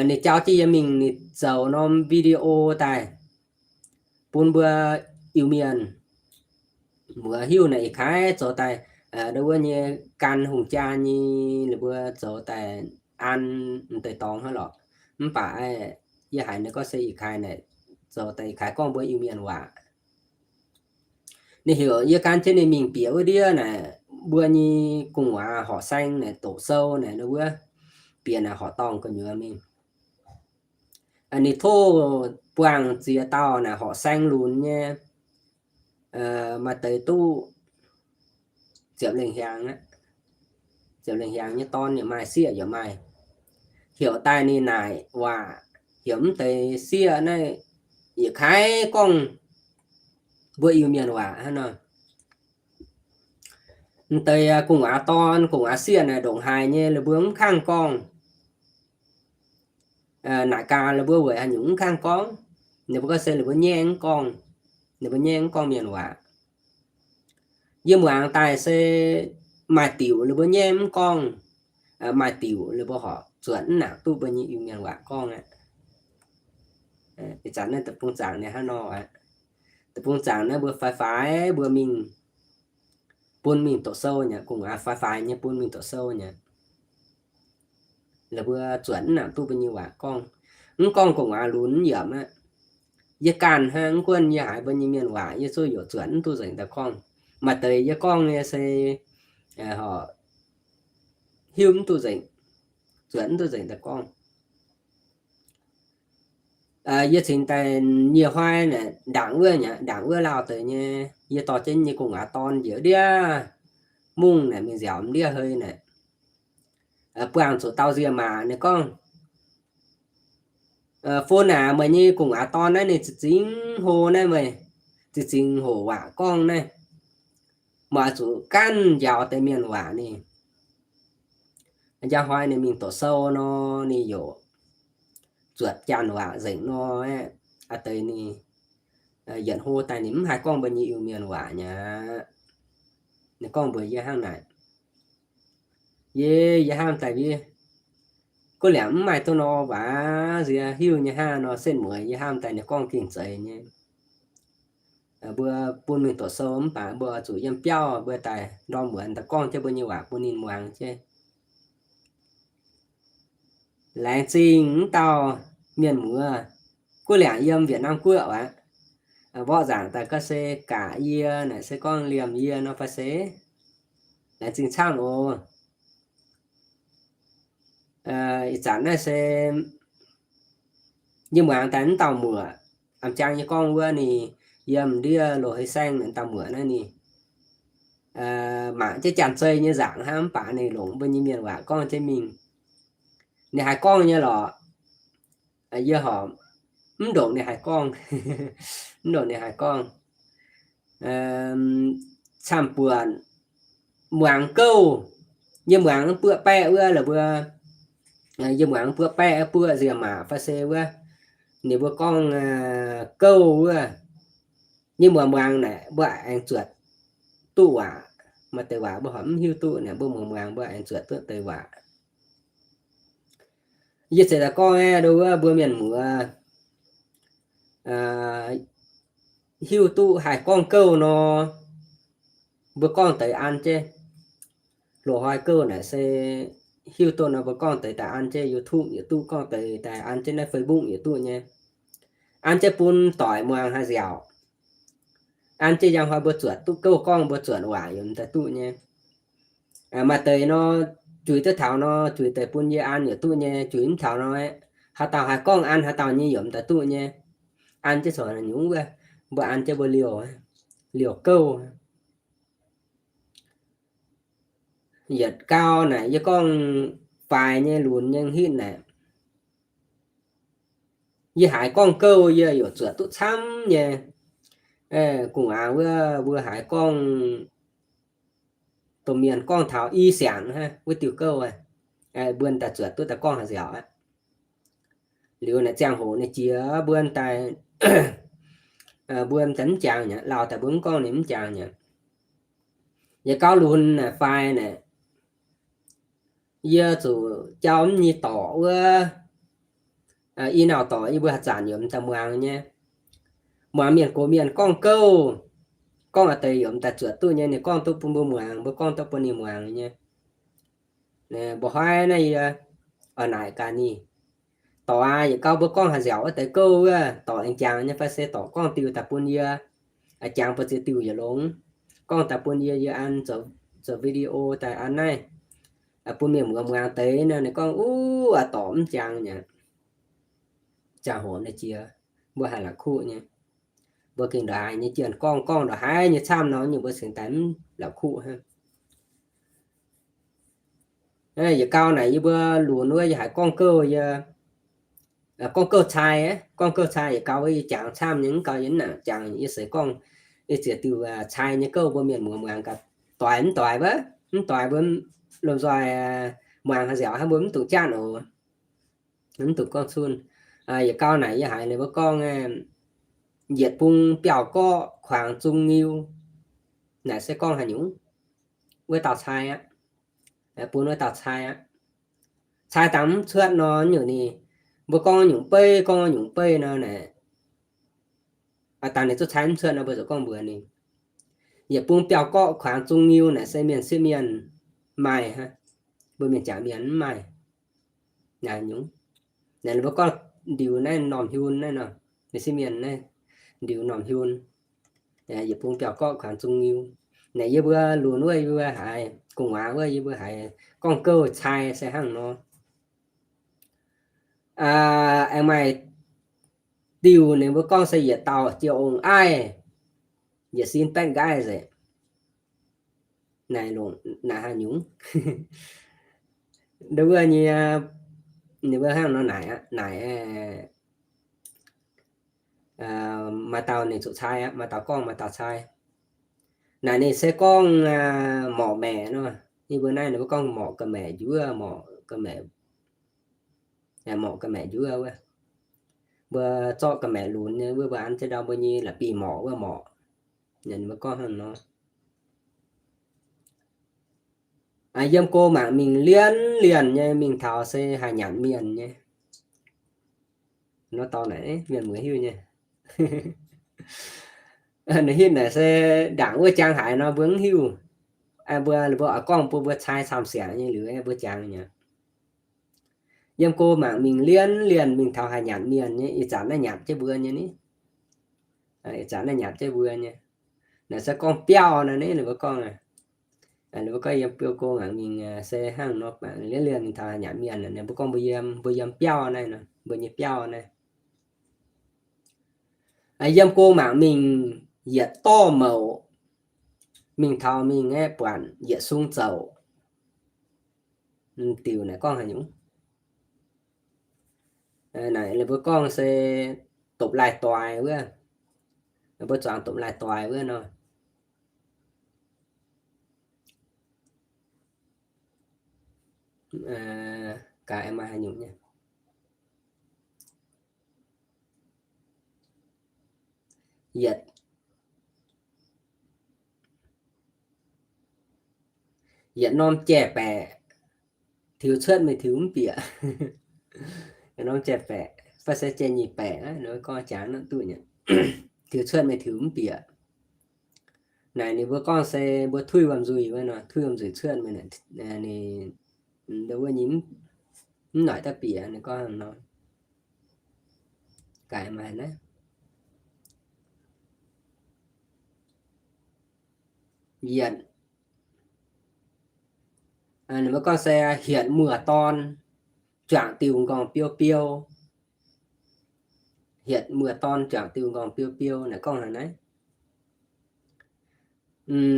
Ninh jauv jienv yie mingh ninh zoux norm video daaih bun mbuo Iu-Mienh muoz hiuv naaic ih kaaix zoux daaih, ndo wuov nyei gan hungh jaa nyei ninh mbuo zoux daaih an m'deix dorngx hnangv lorqc. Mv baac yie haiz ninh gorngv se ih kaaix naaic zoux daaih ih kaaix gorngv mbuo Iu-Mienh waac. Ninh heuc yie gan jienv ninh mingh bieqc wuov ndiev naaic mbuo nyei gu'nguaaz horqc saeng naaic doqc sou naaic ndo wuov, bieqc naaic horqc dorngh gu'nyuoz mingh. Ninh tov buangh ziex dauh naaic horqc saeng lunx nyei, maaih deix duqv ziepc lengh hiaangx aqv. Ziepc lengh hiaangx nyei dorn yaac maaih, sieqv yaac maaih. Heuc daaih ninh naaic waac, heuc mv deix sieqv naaiv yietc kaaix gorngv mbuo Iu-Mienh waac hnangv nor. M'deix gu'nguaaz dorn gu'nguaaz sieqv naaic ndongc haaix nyei ninh mbuo mv kangv gorngv. Naaic gaax ninh mbuo weic haaix nyungc mv kangv gorngv? Ninh mbuo gorngv se ninh mbuo nyaengv mv gorngv, ninh mbuo nyaengv mv gorngv mienh waac. Yie muangx daaih se maaih diuc ninh mbuo nyaengv mv gorngv, maaih diuc ninh mbuo horqc zuotc mv nangc duqv mbuo nyei Iu-Mienh waac gorngv aqv. Ih zanc naaiv deic-bung zaangc ninh hnangv nor aqv. Deic-bung zaangc naaiv mbuo faix-faix mbuo mingh, bun mingh doqc sou nyei, gu'nguaaz faix-faix nyei bun mingh doqc sou nyei. Laaix mbuo zuotc mv nangc duqv mbuo nyei waac gorngv. Mv gorngv gu'nguaaz lunx mv yiemc aqv. Yie ganh hnangv, mv gunv yie haiz mbuo nyei mienh waac yie zungv youc zuotc mv duqv nzengc daaih gorngv. Maaih deix yie gorngv nyei se horqc hiuv mv duqv nzengc, zuotc mv duqv nzengc daaih gorngv. Yie cingx daaih nyie hnoi naaic ndaangc wuov, ndaangc wuov lauh deix nyei, yie dorh jienv nyei gu'nguaaz dorn njiec ndiev mungv naaic mingh nziaauc ndiev hei naaic, buangh zuqc dauh nziemc maac ninh gorngv, Fun aac, meih nyei gu'nguaaz dorn naaiv ninh za'gengh hlo naaiv, meih za'gengh hoqc waac gorngv naaiv, meih oix zuqc gaanv njaaux deix mienh waac ninh. Njang hnoi ninh mingh doqc sou nor, ninh youc zuotc janx waac nzengc nor, aa deix ninh yietc hlo daaih ninh mv haih gorngv mbuo nyei Iu-Mienh waac nyei aqv. Ninh gorngv mbuox yie hnangv naaic. Yie, yie hnamv daaih yie gunv liangc mv maaih duqv nor waac nziex hiuv nyei hnangv nor setv mueiz yie hnamv daaih ninh gorngv gengh zeiz nyei. Mbuo bun mingh doqc sou mv baac mbuo zuqc yiem biauv mbuo daaih ndorm muonz daaih gorngv jienv mbuo nyei waac bun ninh muangx jienv. Laengz zingh mv dauh mienh muoz, gunv liangc yiem Việt Nam guoqv aqv. Mborqv nzaangc daaih ga'se gaax yie naaic se gorngv liemh yie nor fai se. Laengz zingh camv oc. Ih zanc naaiv se yie muangx daaih mv dauh muoc, a'jang yie gorngv wuov ninh yiem ndiev loz-hei saeng naaic dauh muoc naaiv ninh mangc jienv janx-zei nyei nzaangc hnangv mv baac ninh longc mbuo nyei mienh waac gorngv jienv mingh. Ninh haiz gorngv nyei lorqc. Yie horpc mv ndongc ninh haiz gorngv, mv ndongc ninh haiz gorngv. Camv-buonc muangx gouv, yie muangx buoqv baeqv wuov la'buo, yie muangx buoqv baeqv buoqv nziemc maac fai se wuov, ninh mbuo gorngv gouv wuov, yie muangx muangx naaic mbuo aengx zuotc duqv waac. Maaih deix waac mbuo horpc mv hiuv duqv naaic mbuo muangx muangx mbuo aengx zuotc duqv deix waac. Yie zeiz daaih gorngv aqv, ndo wuov mbuo mienh muoz hiuv duqv haih gorngv gouv nor, mbuo gorngv deix an jienv. Loz-hnoi gouv naaic se hiuv duqv nor mbuo gorngv deix daaih an jienv YouTube yietc duqv, gorngv deix daaih an jienv naaiv Facebook yietc duqv nyei. An jienv bun doic muangx haih nziaauc. An jienv njang hnoi mbuo zuotc duqv gouv gorngv mbuo zuotc waac yaac daaih duqv nyei. Maaih deix nor, juix duqv taux nor, juix deix bun yie an yaac duqv nyei, juix mv taux nor, haaix dauh haih gorngv an haaix dauh nyei yaac m'daaih duqv nyei. An jienv corc nyungc wuov, mbuo an jienv mbuo liouh, liouh gouv. Yietc gau naaic yie gorngv faix nyei lunx nyei hitv naaic, yie haiz gorngv gouv yie yaac zuotc duqv camv nyei. Gu'nguaaz wuov mbuo haiz gorngv, domh mienh gorngv taux i siangx wuov diuh gouv, mbuo daaih zuotc duqv daaih gorngv haaix nziaauc aqv. Liuz naaic ziangh hoc naaiv jiex mbuo daaih, mbuo daaih mv jangx nyei, lauh daaih mbuo mv gorngv ninh mv jangx nyei. Yietc gau lunx naaic faix naaic, yie zuqc jauv mv nyei dorc wuov, i nauc dorc yie mbuo haaix zanc yaac m'daaih muangx nyei. Muangx mienh gox mienh gorngv gouv, gorngv a'deix yaac m'daaih zuotc duqv nyei, ninh gorngv duqv bun mbuo muangx, mbuo gorngv duqv bun ninh muangx nyei. Mba'hnoi naaiv yie oix naaic gaax ninh, dorc aac, yietc gau mbuo gorngv haaix nziaauc wuov deix gouv wuov, dorc aengx jangx nyei fai se dorc gorngv diuh daaih bun yie, jangx mbuo ziex diuh yietc longx, gorngv daaih bun yie, yie an zoux video daaih an naaiv bun mienh muangx muangx deix nor. Ninh gorngv, Uv, a'dorc mv jangx nyei. Ziangh hoc naaiv jiex mbuo haiz la'kuqv nyei. Mbuo gengh ndongc haaix nyei jienh gorngv, gorngv ndongc haaix nyei camv nor, nyungc mbuo cingx daaih mv la'kuqv hnangv. Yietc gau naaic yie mbuo lunx wuov yie haiz gorngv gouv, yie gorngv gouv cai, gorngv gouv cai yietc gau wuov yie jangx camv nyei, mv gau yie mv nangc jangx, yie seix gorngv yie ziex diuc cai nyei gouv mbuo mienh muangx muangx gaax, doix mv doix wuov, mv doix mbuo lomh nzoih muangx haaix nziaauc hnangv mbuo mv dungx jatv oc. Mv dungx gorngv cunh. Yietc gau naaic yie haiz ninh mbuo gorngv, Yietc bung biauv-gorqv kuangx zung ngiu. Naaic se gorngv haaix nyungc? Wuov dauh cai aqv. Bun wuov dauh cai aqv. Cai dangx mv cuotv nor, nyungc ninh, mbuo gorngv nyungc beiv, gorngv nyungc beiv nor naaic, dangx ninh zuqc cai mv cuotv nor, mbuo zuqc gorngv mbuox ninh, Yietc bung biauv-gorqv kuangx zung ngiu. Naaic se mienh sieqv mienh maaih hnangv, mbuo mienh jaax mienh mv maaih. Naaic nyungc, naaic ninh mbuo gorngv ndiux naaiv normh hiun naaiv nor, mienh sieqv mienh naaiv ndiux normh hiun. Yietc bung biauv-gorqv kuangx zung ngiu. Naaic yie mbuo lunx wuov yie mbuo haiz, gu'nguaaz wuov yie mbuo haiz gorngv gouv cai se hnangv nor. Aengx maaih diuh ninh mbuo gorngv se yietc dauh jiez ong aiv, yietc sin baeqv nqaiv nzengc. Naaic longc naaic haaix nyungc? Ndo wuov nyei, ninh mbuo hnangv nor naaic aqv, naaic maaih dauh ninh zuqc cai aqv, maaih dauh gorngv maaih dauh cai. Naaic ninh se gorngv morqc maeqc nor. Yie mbuo naaiv ninh mbuo gorngv morqc ga'maeqc njuov, morqc ga'maeqc, morqc ga'maeqc njuov wuov. Mbuo zorqv ga'maeqc lunx nyei wuov, mbuo an jienv ndau mbuo nyei la'bieiv morqc wuov morqc. Ninh mbuo gorngv hnangv nor. Yiem go mangc mingh lienv lienc nyei, mingh taux se haih nyanc mienh nyei. Nor dorh naaic mienh mueiz hiuv nyei. Naaiv hitv naaic se ndaangc wuov jangx haaix nor mbuo mv hiuv. Mbuo, mbuo oix gorngv bun mbuo cai camv siangx nyei liuz mbuo jangx nyei. Yiem go mangc mingh lienv lienc mingh taux haih nyanc mienh nyei, ih zanc naaiv nyanc jienv mbuo nyei ni. Ih zanc naaiv nyanc jienv mbuo nyei. Naaiv se gorngv biauv naaiv ni, ninh mbuo gorngv, ninh mbuo gorngv yiem biauv go mangc mingh se hnangv nor, mangc lienv lienc mingh taux haih nyanc mienh, ninh mbuo gorngv mbuo yiem, mbuo yiem biauv naaiv nor, mbuo nyei biauv naaiv. Yiem go mangc mingh yietc dorv mouc, mingh taux mingh aeqv, buatc yietc sung zouc. Diuc naaic gorngv haaix nyungc? Naaic ninh mbuo gorngv se dopc laih doix wuov. Mbuo zuangx dopc laih doix wuov nor. Gaax maaih haaix nyungc nyei? Yietc, yietc norm jai-baeqc, tiux cuotv meih tiux mv bieqc. Yietc norm jai-baeqc fai se jai-nyic baeqc, ninh mbuo gorngv jangx nor duqv nyei. Tiux cuotv meih tiux mv bieqc. Naaic ninh mbuo gorngv se mbuo tuiv wuom-nzuih wuov nor, tuiv wuom-nzuih cuotv meih, ninh, wuov nyei mv noic daaih bieqc, ninh gorngv nor. Gaax maaih naaiv. Yietc, Ninh mbuo gorngv se hietc muoz-dorn juangc diuh nqorngv biou biou. Hietc muoz-dorn juangc diuh nqorngv biou biou naaic gorngv haaix naaiv.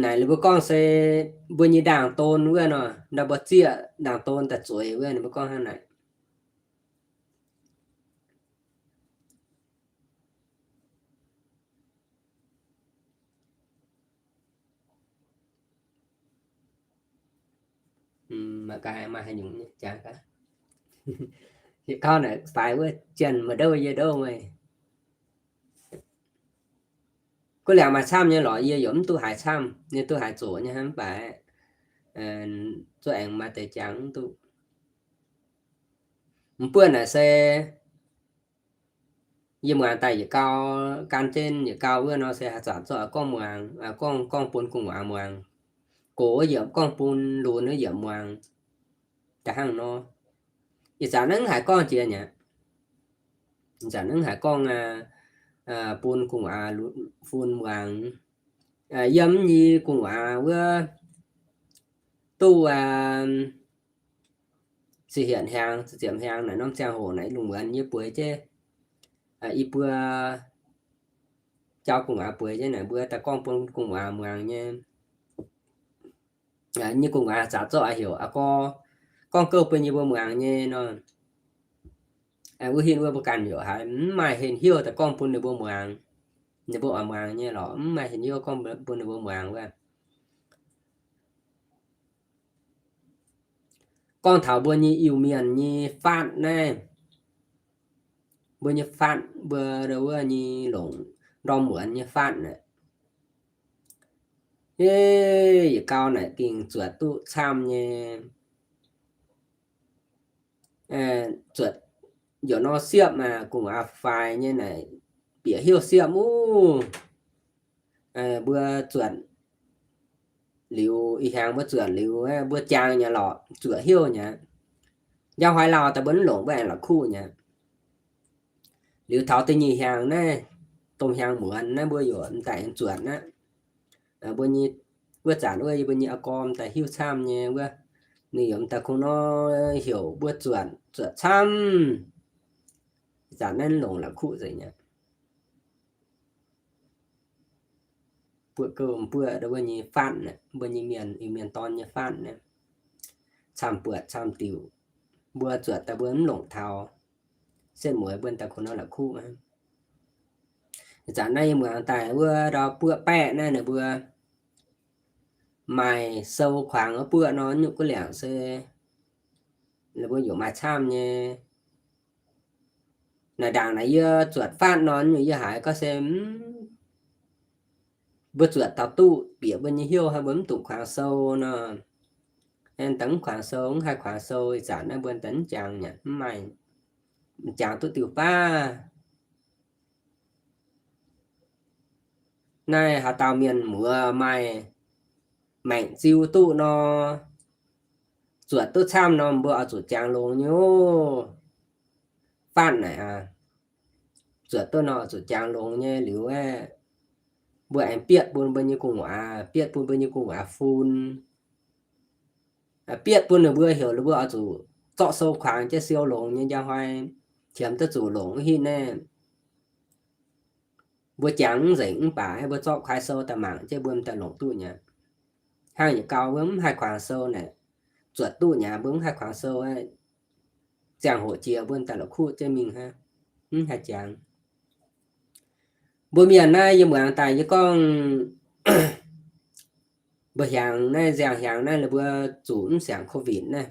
Naaic ninh mbuo gorngv se mbuo nyei ndaangc don wuov nor, ndau mbuo zieqv ndaangc don daaih zueiz wuov, ninh mbuo gorngv hnangv naaic. Maiv gaax, maaih haaix nyungc nyei jangx gaax. Yietc gau naaic faix wuov janx maaih ndouv yie ndouv meih. Guv liangc maaih camv nyei lorqc, yie yaac mv duqv haiz camv, yie duqv haiz zoqc nyei hnangv, mv baac zuov aengx maaih deix jangx mv duqv. M'buoqv naaic se yie muangx daaih yietc gau, gan jienv yietc gau wuov nor se haaix zanc zorqv gorngv muangx, gorngv, gorngv bun gu'nguaaz muangx. Gox wuov yietc gorngv bun lunx wuov yietc muangx. Da'hnangv nor, ih zanc naaiv mv haiz gorngv jiex mi'aqv. Ih zanc naaiv mv haiz gorngv bun gu'nguaaz fun muangx. Yiem nyei gu'nguaaz wuov duqv se hietc hnyangx, ziepc hnyangx naaic norm ziangh hoc naaic lungh muonz yie bueix jienv, i buo jauv gu'nguaaz bueix jienv naaic mbuo daaih gorngv bun gu'nguaaz muangx nyei. Nyei gu'nguaaz zaqc zorqv heuc aqv gorngv, gorngv gouv bun yie mbuo muangx nyei nor. Wuov hinh wuov mbuo ganh heuc haiz mv maaih hinh hiuv daaih gorngv bun ninh mbuo muangx. Ninh mbuo oix muangx nyei lorqc, mv maaih hinh hiuv gorngv bun ninh mbuo muangx wuov. Gorngv taux mbuo nyei Iu-Mienh nyei faatv naaiv, mbuo nyei faatv, mbuo wuov nyei longc ndorm muonz nyei faatv naaic, yietc gau naaic gengh zuotc duqv camv nyei. Zuotc yaac nor siepv aqv, gu'nguaaz faix nyei naaic bieqc heuc siepv wuov. Mbuo zuotc liuz, ih hnyangx mbuo zuotc liuz, mbuo jangx nyei lorqc, zuotc heuc nyei. Njang hnoi lauh daaih mbuo mv longc, mbuo aengx la'kuqv nyei. Liuz taux da'nyeic hnyangx naaiv, domh hnyangx muonz naaiv mbuo yaac m'daaih aengx zuotc aqv. Mbuo nyei, wuov zanc wuov mbuo nyei a'gorm daaih hiuv camv nyei wuov, ninh yaac m'daaih kungx nor heuc mbuo zuotc, zuotc camv. Zanc naaiv longc la'kuqv nzengc aqv. Buoqv gouv m'buoqv mbuo nyei faatv naaic, mbuo nyei mienh, Iu-Mienh dorn nyei faatv naaic, camv-buatc camv-diuc, mbuo zuotc daaih mbuo mv longc taux, setv mueiz mbuo daaih kungx nor la'kuqv aqv. Zanc naaiv yie muangx daaih wuov ndau buoqv baeqv naaiv ninh mbuo maaih sou kuangx wuov buoqv nor, nyungc guv liangc se ninh mbuo yaac maaih camv nyei. Naaic ndaangc naaic yie zuotc faatv nor, nyungc yie haiz gorngv se mbuo zuotc taux duqv bieqc mbuo nyei heuc, hnangv mbuo mv dungx kuangx sou nor. Daaih mv kuangx sou, mv haih kuangx sou, ih zanc naaiv mbuo daaih mv jangx nyei, mv maaih, m'jangx duqv diuh baav. Naaiv haaix dauh mienh muoz maaih maengc ziu duqv nor, zuotc duqv camv nor, mbuo oix zuqc jangx longx nyei oc. Faatv naaic aqv, zuotc duqv nor oix zuqc jangx longx nyei liuz aeqv, mbuo aengx bietv bun mbuo nyei gu'nguaaz, bietv bun mbuo nyei gu'nguaaz fun. Bietv bun ninh mbuo heuc ninh mbuo oix zuqc zorqv sou kuangx jienv siou longx nyei njang hnoi, qiemx duqv zuqc longx hitv naaiv. Mbuo jangx mv nzengc mv baac mbuo zorqv kuaai sou daaih mangc jienv mbuo m'daaih longc duqv nyei. Hnangv yietc gau mbuo mv haih kuangx sou naaic, zuotc duqv nyei mbuo mv haih kuangx sou, ziangh hoc jiex mbuo m'daaih la'kuqv jienv mingh hnangv, mv haih jangx. Mbuo mienh naaiv yie muangx daaih yie gorngv, mbuo hiaangx naaiv, nziangh hiaangx naaiv la'buo zuqc mv siangx COVID naaiv.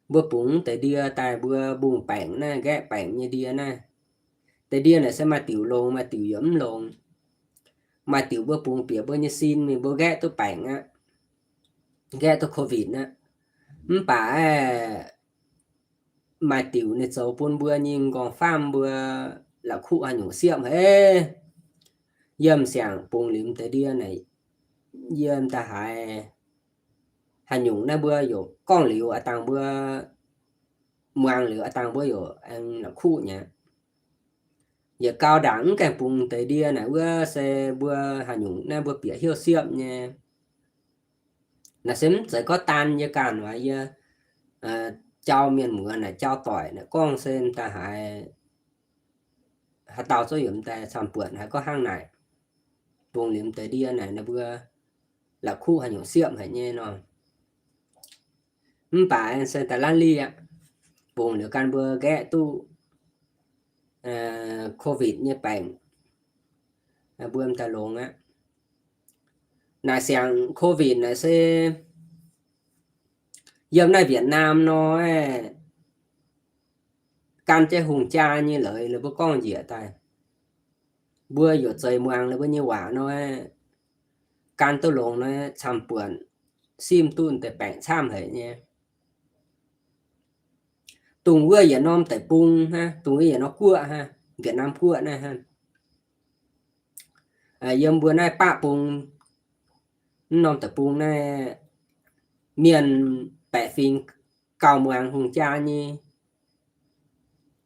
Mbuo bungx deix ndie daaih mbuo mbungh baengc naaiv, nqaeqv baengc nyei ndie naaiv. Deix ndie naaic se maaih diuc longx, maaih diuc yaac mv longx. Maaih diuc mbuo bungx bieqc mbuo nyei sin mingh mbuo nqaeqv duqv baengc aqv, nqaeqv duqv COVID aqv. Mv baac aeqv, maaih diuc ninh zoux bun mbuo nyei m'nqorngv-faam mbuo la'kuqv haaix nyungc siepv haic. Yiem siangx bungx liuz deix ndie naaic, yiem da'haaix haaix nyungc naaiv mbuo yaac gorngv liuz a'dangh mbuo, muangx liuz a'dangh mbuo yaac aengx la'kuqv nyei. Yietc gau ndaangc mv gaengh bungx deix ndie naaic wuov se mbuo haaix nyungc naaiv mbuo bieqc heuc siepv nyei. Naaic se mv zeiz gorngv daan yie ganh waac, yie jauv mienh muoz naaic jauv doic naaic gorngv se m'daaih haiz haaix dauh zungv yaac m'daaih camv-buonc haiz gorngv hnangv naaic. Bungx liuz m'deix ndie naaic ninh mbuo la'kuqv haaix nyungc siepv haic nyei nor. Mv baac se daaih lanv liv aqv. Bungx liuz ganh mbuo nqaeqv duqv COVID nyei baengc, mbuo m'daaih longx aqv. Naaic siang COVID naaic se yiem naaiv Việt Nam nor, gan jienv hungh jaa nyei leiz ninh mbuo gorngv njiec daaih. Mbuo youc zeix muangx ninh mbuo nyei waac nor, gan duqv longx nor, camv-buonc simv duqv deix baengc camv haic nyei. Dongh wuov yietc norm deic-bung hnangv, dongh wuov yietc norm guoqv hnangv, Việt Nam guoqv naaiv hnangv. Yiem mbuo naaiv baqv bung, mv norm deic-bung naaiv mienh baeqc fingx gauh muangx hungh jaa nyei.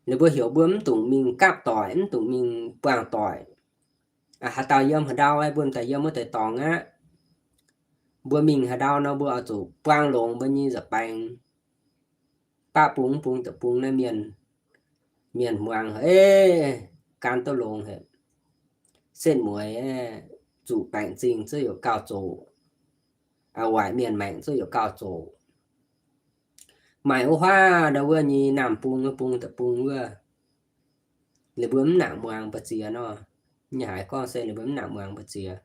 Ninh mbuo heuc mbuo mv dungx mingh gapv doic, mv dungx mingh buangh doic. Haaix dauh yiem haaix ndau, mbuo m'daaih yiem wuov deix dorngx aqv. Mbuo mingh haaix ndau nor, mbuo oix zuqc buang longx mbuo nyei nza'baengx. Baqv bung mv bung deic-bung naaiv mienh, mienh muangx, gan duqv longx haic. Setv mueiz, zuqc baengc zingh zuqv youc gauh zoqc, waaic mienh maengc zuqv youc gauh zoqc. Maaih wuov huaav ndau wuov nyei naamh bung, wuov bung deic-bung wuov, ninh mbuo mv nangc muangx mbu'ziex nor. Nyei haiz gorngv se ninh mbuo mv nangc muangx mbu'ziex.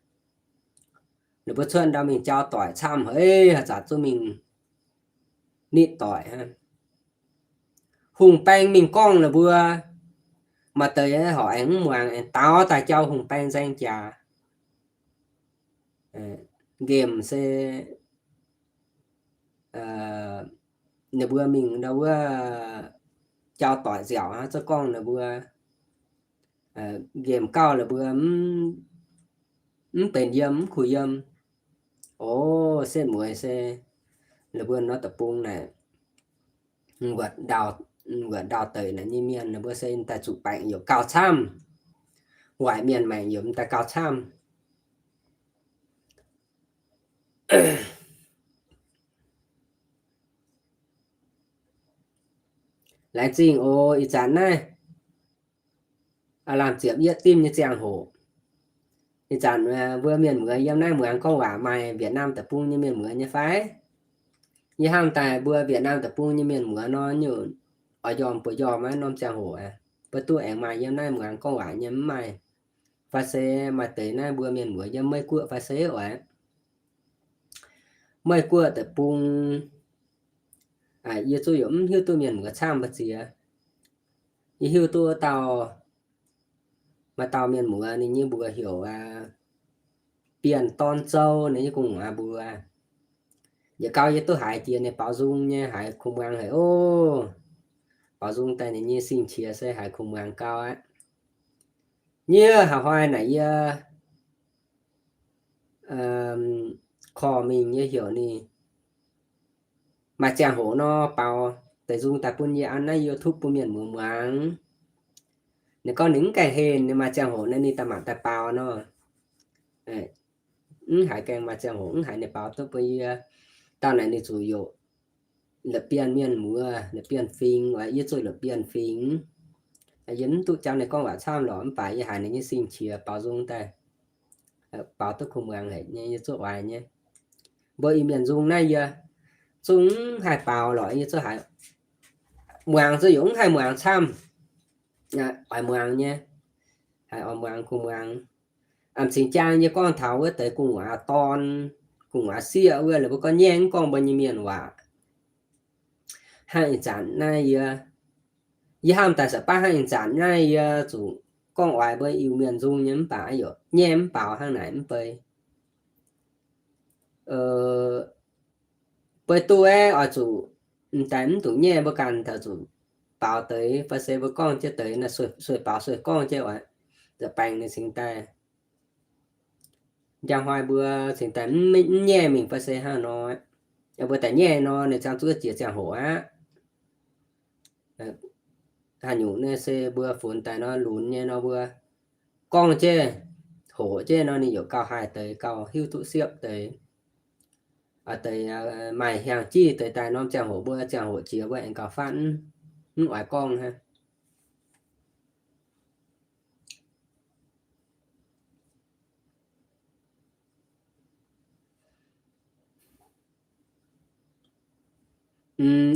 Ninh mbuo cuotv ndau mingh jauv doic camv haic, haaix zanc zungv mingh nitv doic hnangv. Hungh baeng mingh gorngv ninh mbuo, maaih deix horpc aengx mv muangx, aengx daaux daaih jauv hungh baeng nzaeng jaax. Nqemh se ninh mbuo mingh ndau wuov jauv doic nziaauc hnangv, zungv gorngv ninh mbuo nqemh gauh ninh mbuo mv benx yiem, mv kuh yiem. O, setv mueiz se ninh mbuo nor deic-bung naaic, wuov ndau deic naaic nyei mienh ninh mbuo se daaih zuqc baengc youc gauh camv, waaic mienh maengc youc m'daaih gauh camv. Laengz zingh oc. Ih zanc naaiv aav lamh ziepc yietv dimv nyei ziangh hoc. Ih zanc mbuo mienh muoz yiem naaiv muangx gorngv waac maaih Việt Nam deic-bung nyei mienh muoz nyei fai? Yie hnamv daaih mbuo Việt Nam deic-bung nyei mienh muoz nor, nyungc oix njormh buoz njormh aqv norm ziangh hoc aqv. Mbuo duqv aengx maaih yiem naaiv muangx gorngv waac nyei mv maaih. Fai se maaih deix naaiv mbuo mienh muoz yiem Meiv Guoqv fai se oc. Meiv Guoqv deic-bung, yie zuqv youc mv hiuv duqv mienh muoz camv mbu'ziex. Yie hiuv duqv wuov dauh, maaih dauh mienh muoz ninh nyei mbuox heuc Bienh Dorn Zou, ninh nyei gu'nguaaz mbuox. Yietc gauh yie duqv haiz jiex ninh baaux nzung nyei, haiz kuh muangx haic oc. Baaux nzung daaih ninh nyei sing-qiex se haiz kuh muangx gau aqv. Yie haaix hnoi naaic yie korv mingh yie heuc ninh maaih ziangh hoc nor baaux deix nzung daaih bun yie an naaiv YouTube bun mienh muoz muangx. Ninh gorngv ninh mv gaengh henh, ninh maaih ziangh hoc naaiv ninh daaih mangc daaih baaux nor. Mv haiz gaengh maaih ziangh hoc, mv haiz ninh baaux duqv bun yie. Dauh naaic ninh zuqc youc la'bienh mienh muoz, la'bienh fingx, yie zuqc la'bienh fingx. Yie mv duqv jangx ninh gorngv waac camv lorqc, mv baac yie haiz ninh nyei sing-qiex baaux nzung daaih, baaux duqv kuh muangx haic nyei, yie zuqv oix nyei. Mbuo Iu-Mienh nzung naaiv yie zungv mv haih baaux lorqc, yie zuqv haiz muangx zuqv yaac mv haih muangx camv. Oix muangx nyei, haiz oix muangx kuh muangx. A'm cingx jaang yie gorngv taux wuov deix gu'nguaaz dorn, gu'nguaaz sieqv wuov, ninh mbuo gorngv nyaiv mv gorngv mbuo nyei mienh waac. Hnangv ih zanc naaiv yie, yie hnamv daaih se baav hnangv ih zanc naaiv yie zuqc gorngv oix mbuo Iu-Mienh nzung nyei mv baac yaac nyaiv mv baaux hnangv naaic mv bei. Beiv duqv aeqv, oix zuqc m'daaih mv dungx nyaiv mbuo ganh taux zuqc baaux deix fai se mbuo gorngv jienv deix naaiv sueih baaux sueih gorngv jienv oc. Nza'baengx ninh cingx daaih, njang hnoi mbuo cingx daaih mv nyaiv mingh fai se hnangv nor. Mbuo daaih nyaiv nor ninh ziangh zuqc jiex ziangh hoc aqv. Haaix nyungc naaiv se mbuo funx daaih nor lunx nyei nor mbuo gorngv jienv hoqc jienv nor ninh yaac gauh haih deix, gauh hiuv duqv siepv deix. deix maaih hiaang jiv deix daaih norm ziangh hoc mbuo ziangh hoc jiex mbuo aengx gauh fatv, mv oix gorngv hnangv.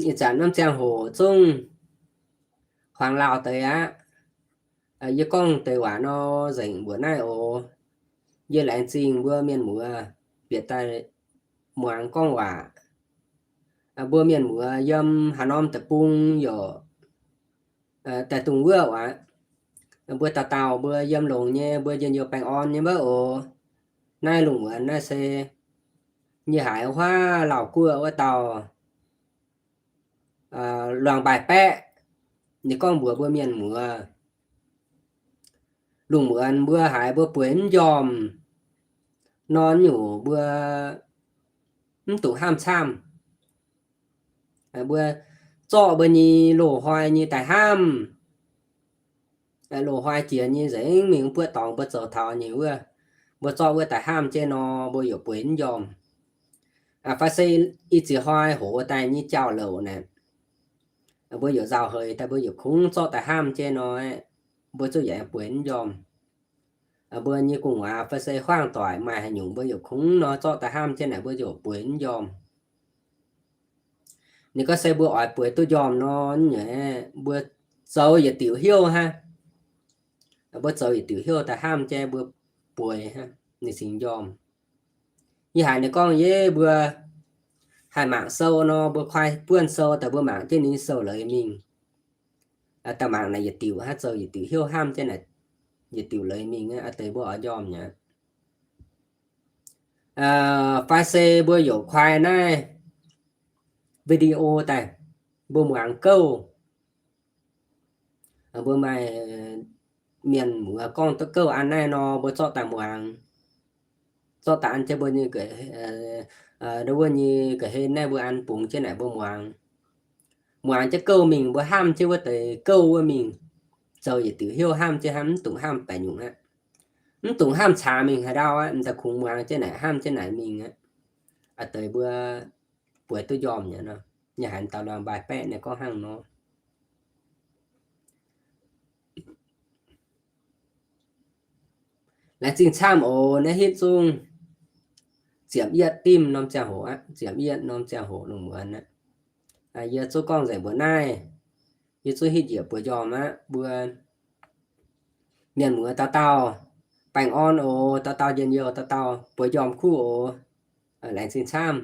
Ih zanc norm ziangh hoc zungv huaang lauh deix aqv. Yie gorngv deix waac nor nzengc mbuoqc naaiv oc. Yie laengz zingh mbuo mienh muoz bieqc daaih muangx gorngv waac. Mbuo mienh muoz yiem haaix norm deic-bung yaac daaih dungx wuov aqv. Mbuo dauh dauh mbuo yiem longx nyei, mbuo njien-youh baengh orn nyei maiv oc. Naaiv lungh muonz naaiv se yie haiz huaav Lauv Guoqv wuov dauh Luangh Mbaih Baeqv, ninh gorngv mbuox mbuo mienh muoz, lungh muonz mbuo haiz mbuo bueix mv njormh nor nyungc mbuo mv dungx hamh camv. Mbuo zorqv mbuo nyei loz-hnoi nyei daaih hamh. Loz-hnoi jiex nyei nzengc mingh buoqv dorngx mbuo zoux taux nyei wuov, mbuo zorqv wuov daaih hamh jienv nor, mbuo yaac bueix mv njormh. Fai se ih ziex hnoi hoz daaih nyei jauv-louc naaic, mbuo yaac nzauh heix daaih mbuo yaac kungx zorqv daaih hamh jienv nor, mbuo zuqc yaac bueix mv njormh. Mbuo nyei gu'nguaaz fai se huaang doic maaih haaix nyungc mbuo yaac kungx nor zorqv daaih hamh jienv naaic mbuo yaac bueix mv njormh. Ninh gorngv se mbuo oix bueix duqv njormh nor, mbuo zoux yietc diuc hnyouv hnangv. Mbuo zoux yietc diuc hnyouv daaih hamh jienv mbuo bueix hnangv, ninh cingx njormh. Yie haiz ninh gorngv yie mbuo haih mangc sou nor, mbuo kuaai buonv sou daaih mbuo mangc jienv ninh sou-leiz mingh. Daaih mangc naaic yietc diuc hnangv, zoux yietc diuc hnyouv hamh jienv naaic yietc diuc leiz mingh aqv, deix mbuo oix njormh mi'aqv. Fai se mbuo yaac kuaai naaiv video daaih mbuo muangx gouv. Mbuo maaih mienh muoz gorngv duqv gouv an naaiv nor, mbuo zorqv daaih muangx. Zorqv daaih an jienv mbuo nyei, wuov nyei ga'hlen naaiv mbuo an bungx jienv naaic mbuo muangx. Muangx jienv gouv mingh mbuo hamh jienv wuov deix gouv wuov mingh, zoux yietc diuc hnyouv hamh jienv hnangv, mv dungx hamh baeqc nyungc aqv. Mv dungx hamh caangx mingh haaix ndau aqv, m'daaih kungx muangx jienv naaic, hamh jienv naaic mingh aqv. A'deix mbuo bueix duqv njormh mi'aqv nor. Yie haiz dauh Luangh Mbaih Baeqv ninh gorngv hnangv nor. Laengz zingh camv oc. Naaiv hitv zungv ziepc yietv dimv norm ziangh hoc aqv, ziepc yietv norm ziangh hoc lungh muonz aqv. Yie zungv gorngv nzengc mbuox naaiv, yie zungv hitv njiec bueix njormh aqv. Mbuo mienh muoz dauh dauh baengh orn oc, dauh dauh njien-youh, dauh dauh bueix njormh kuv oc. Laengz zingh camv.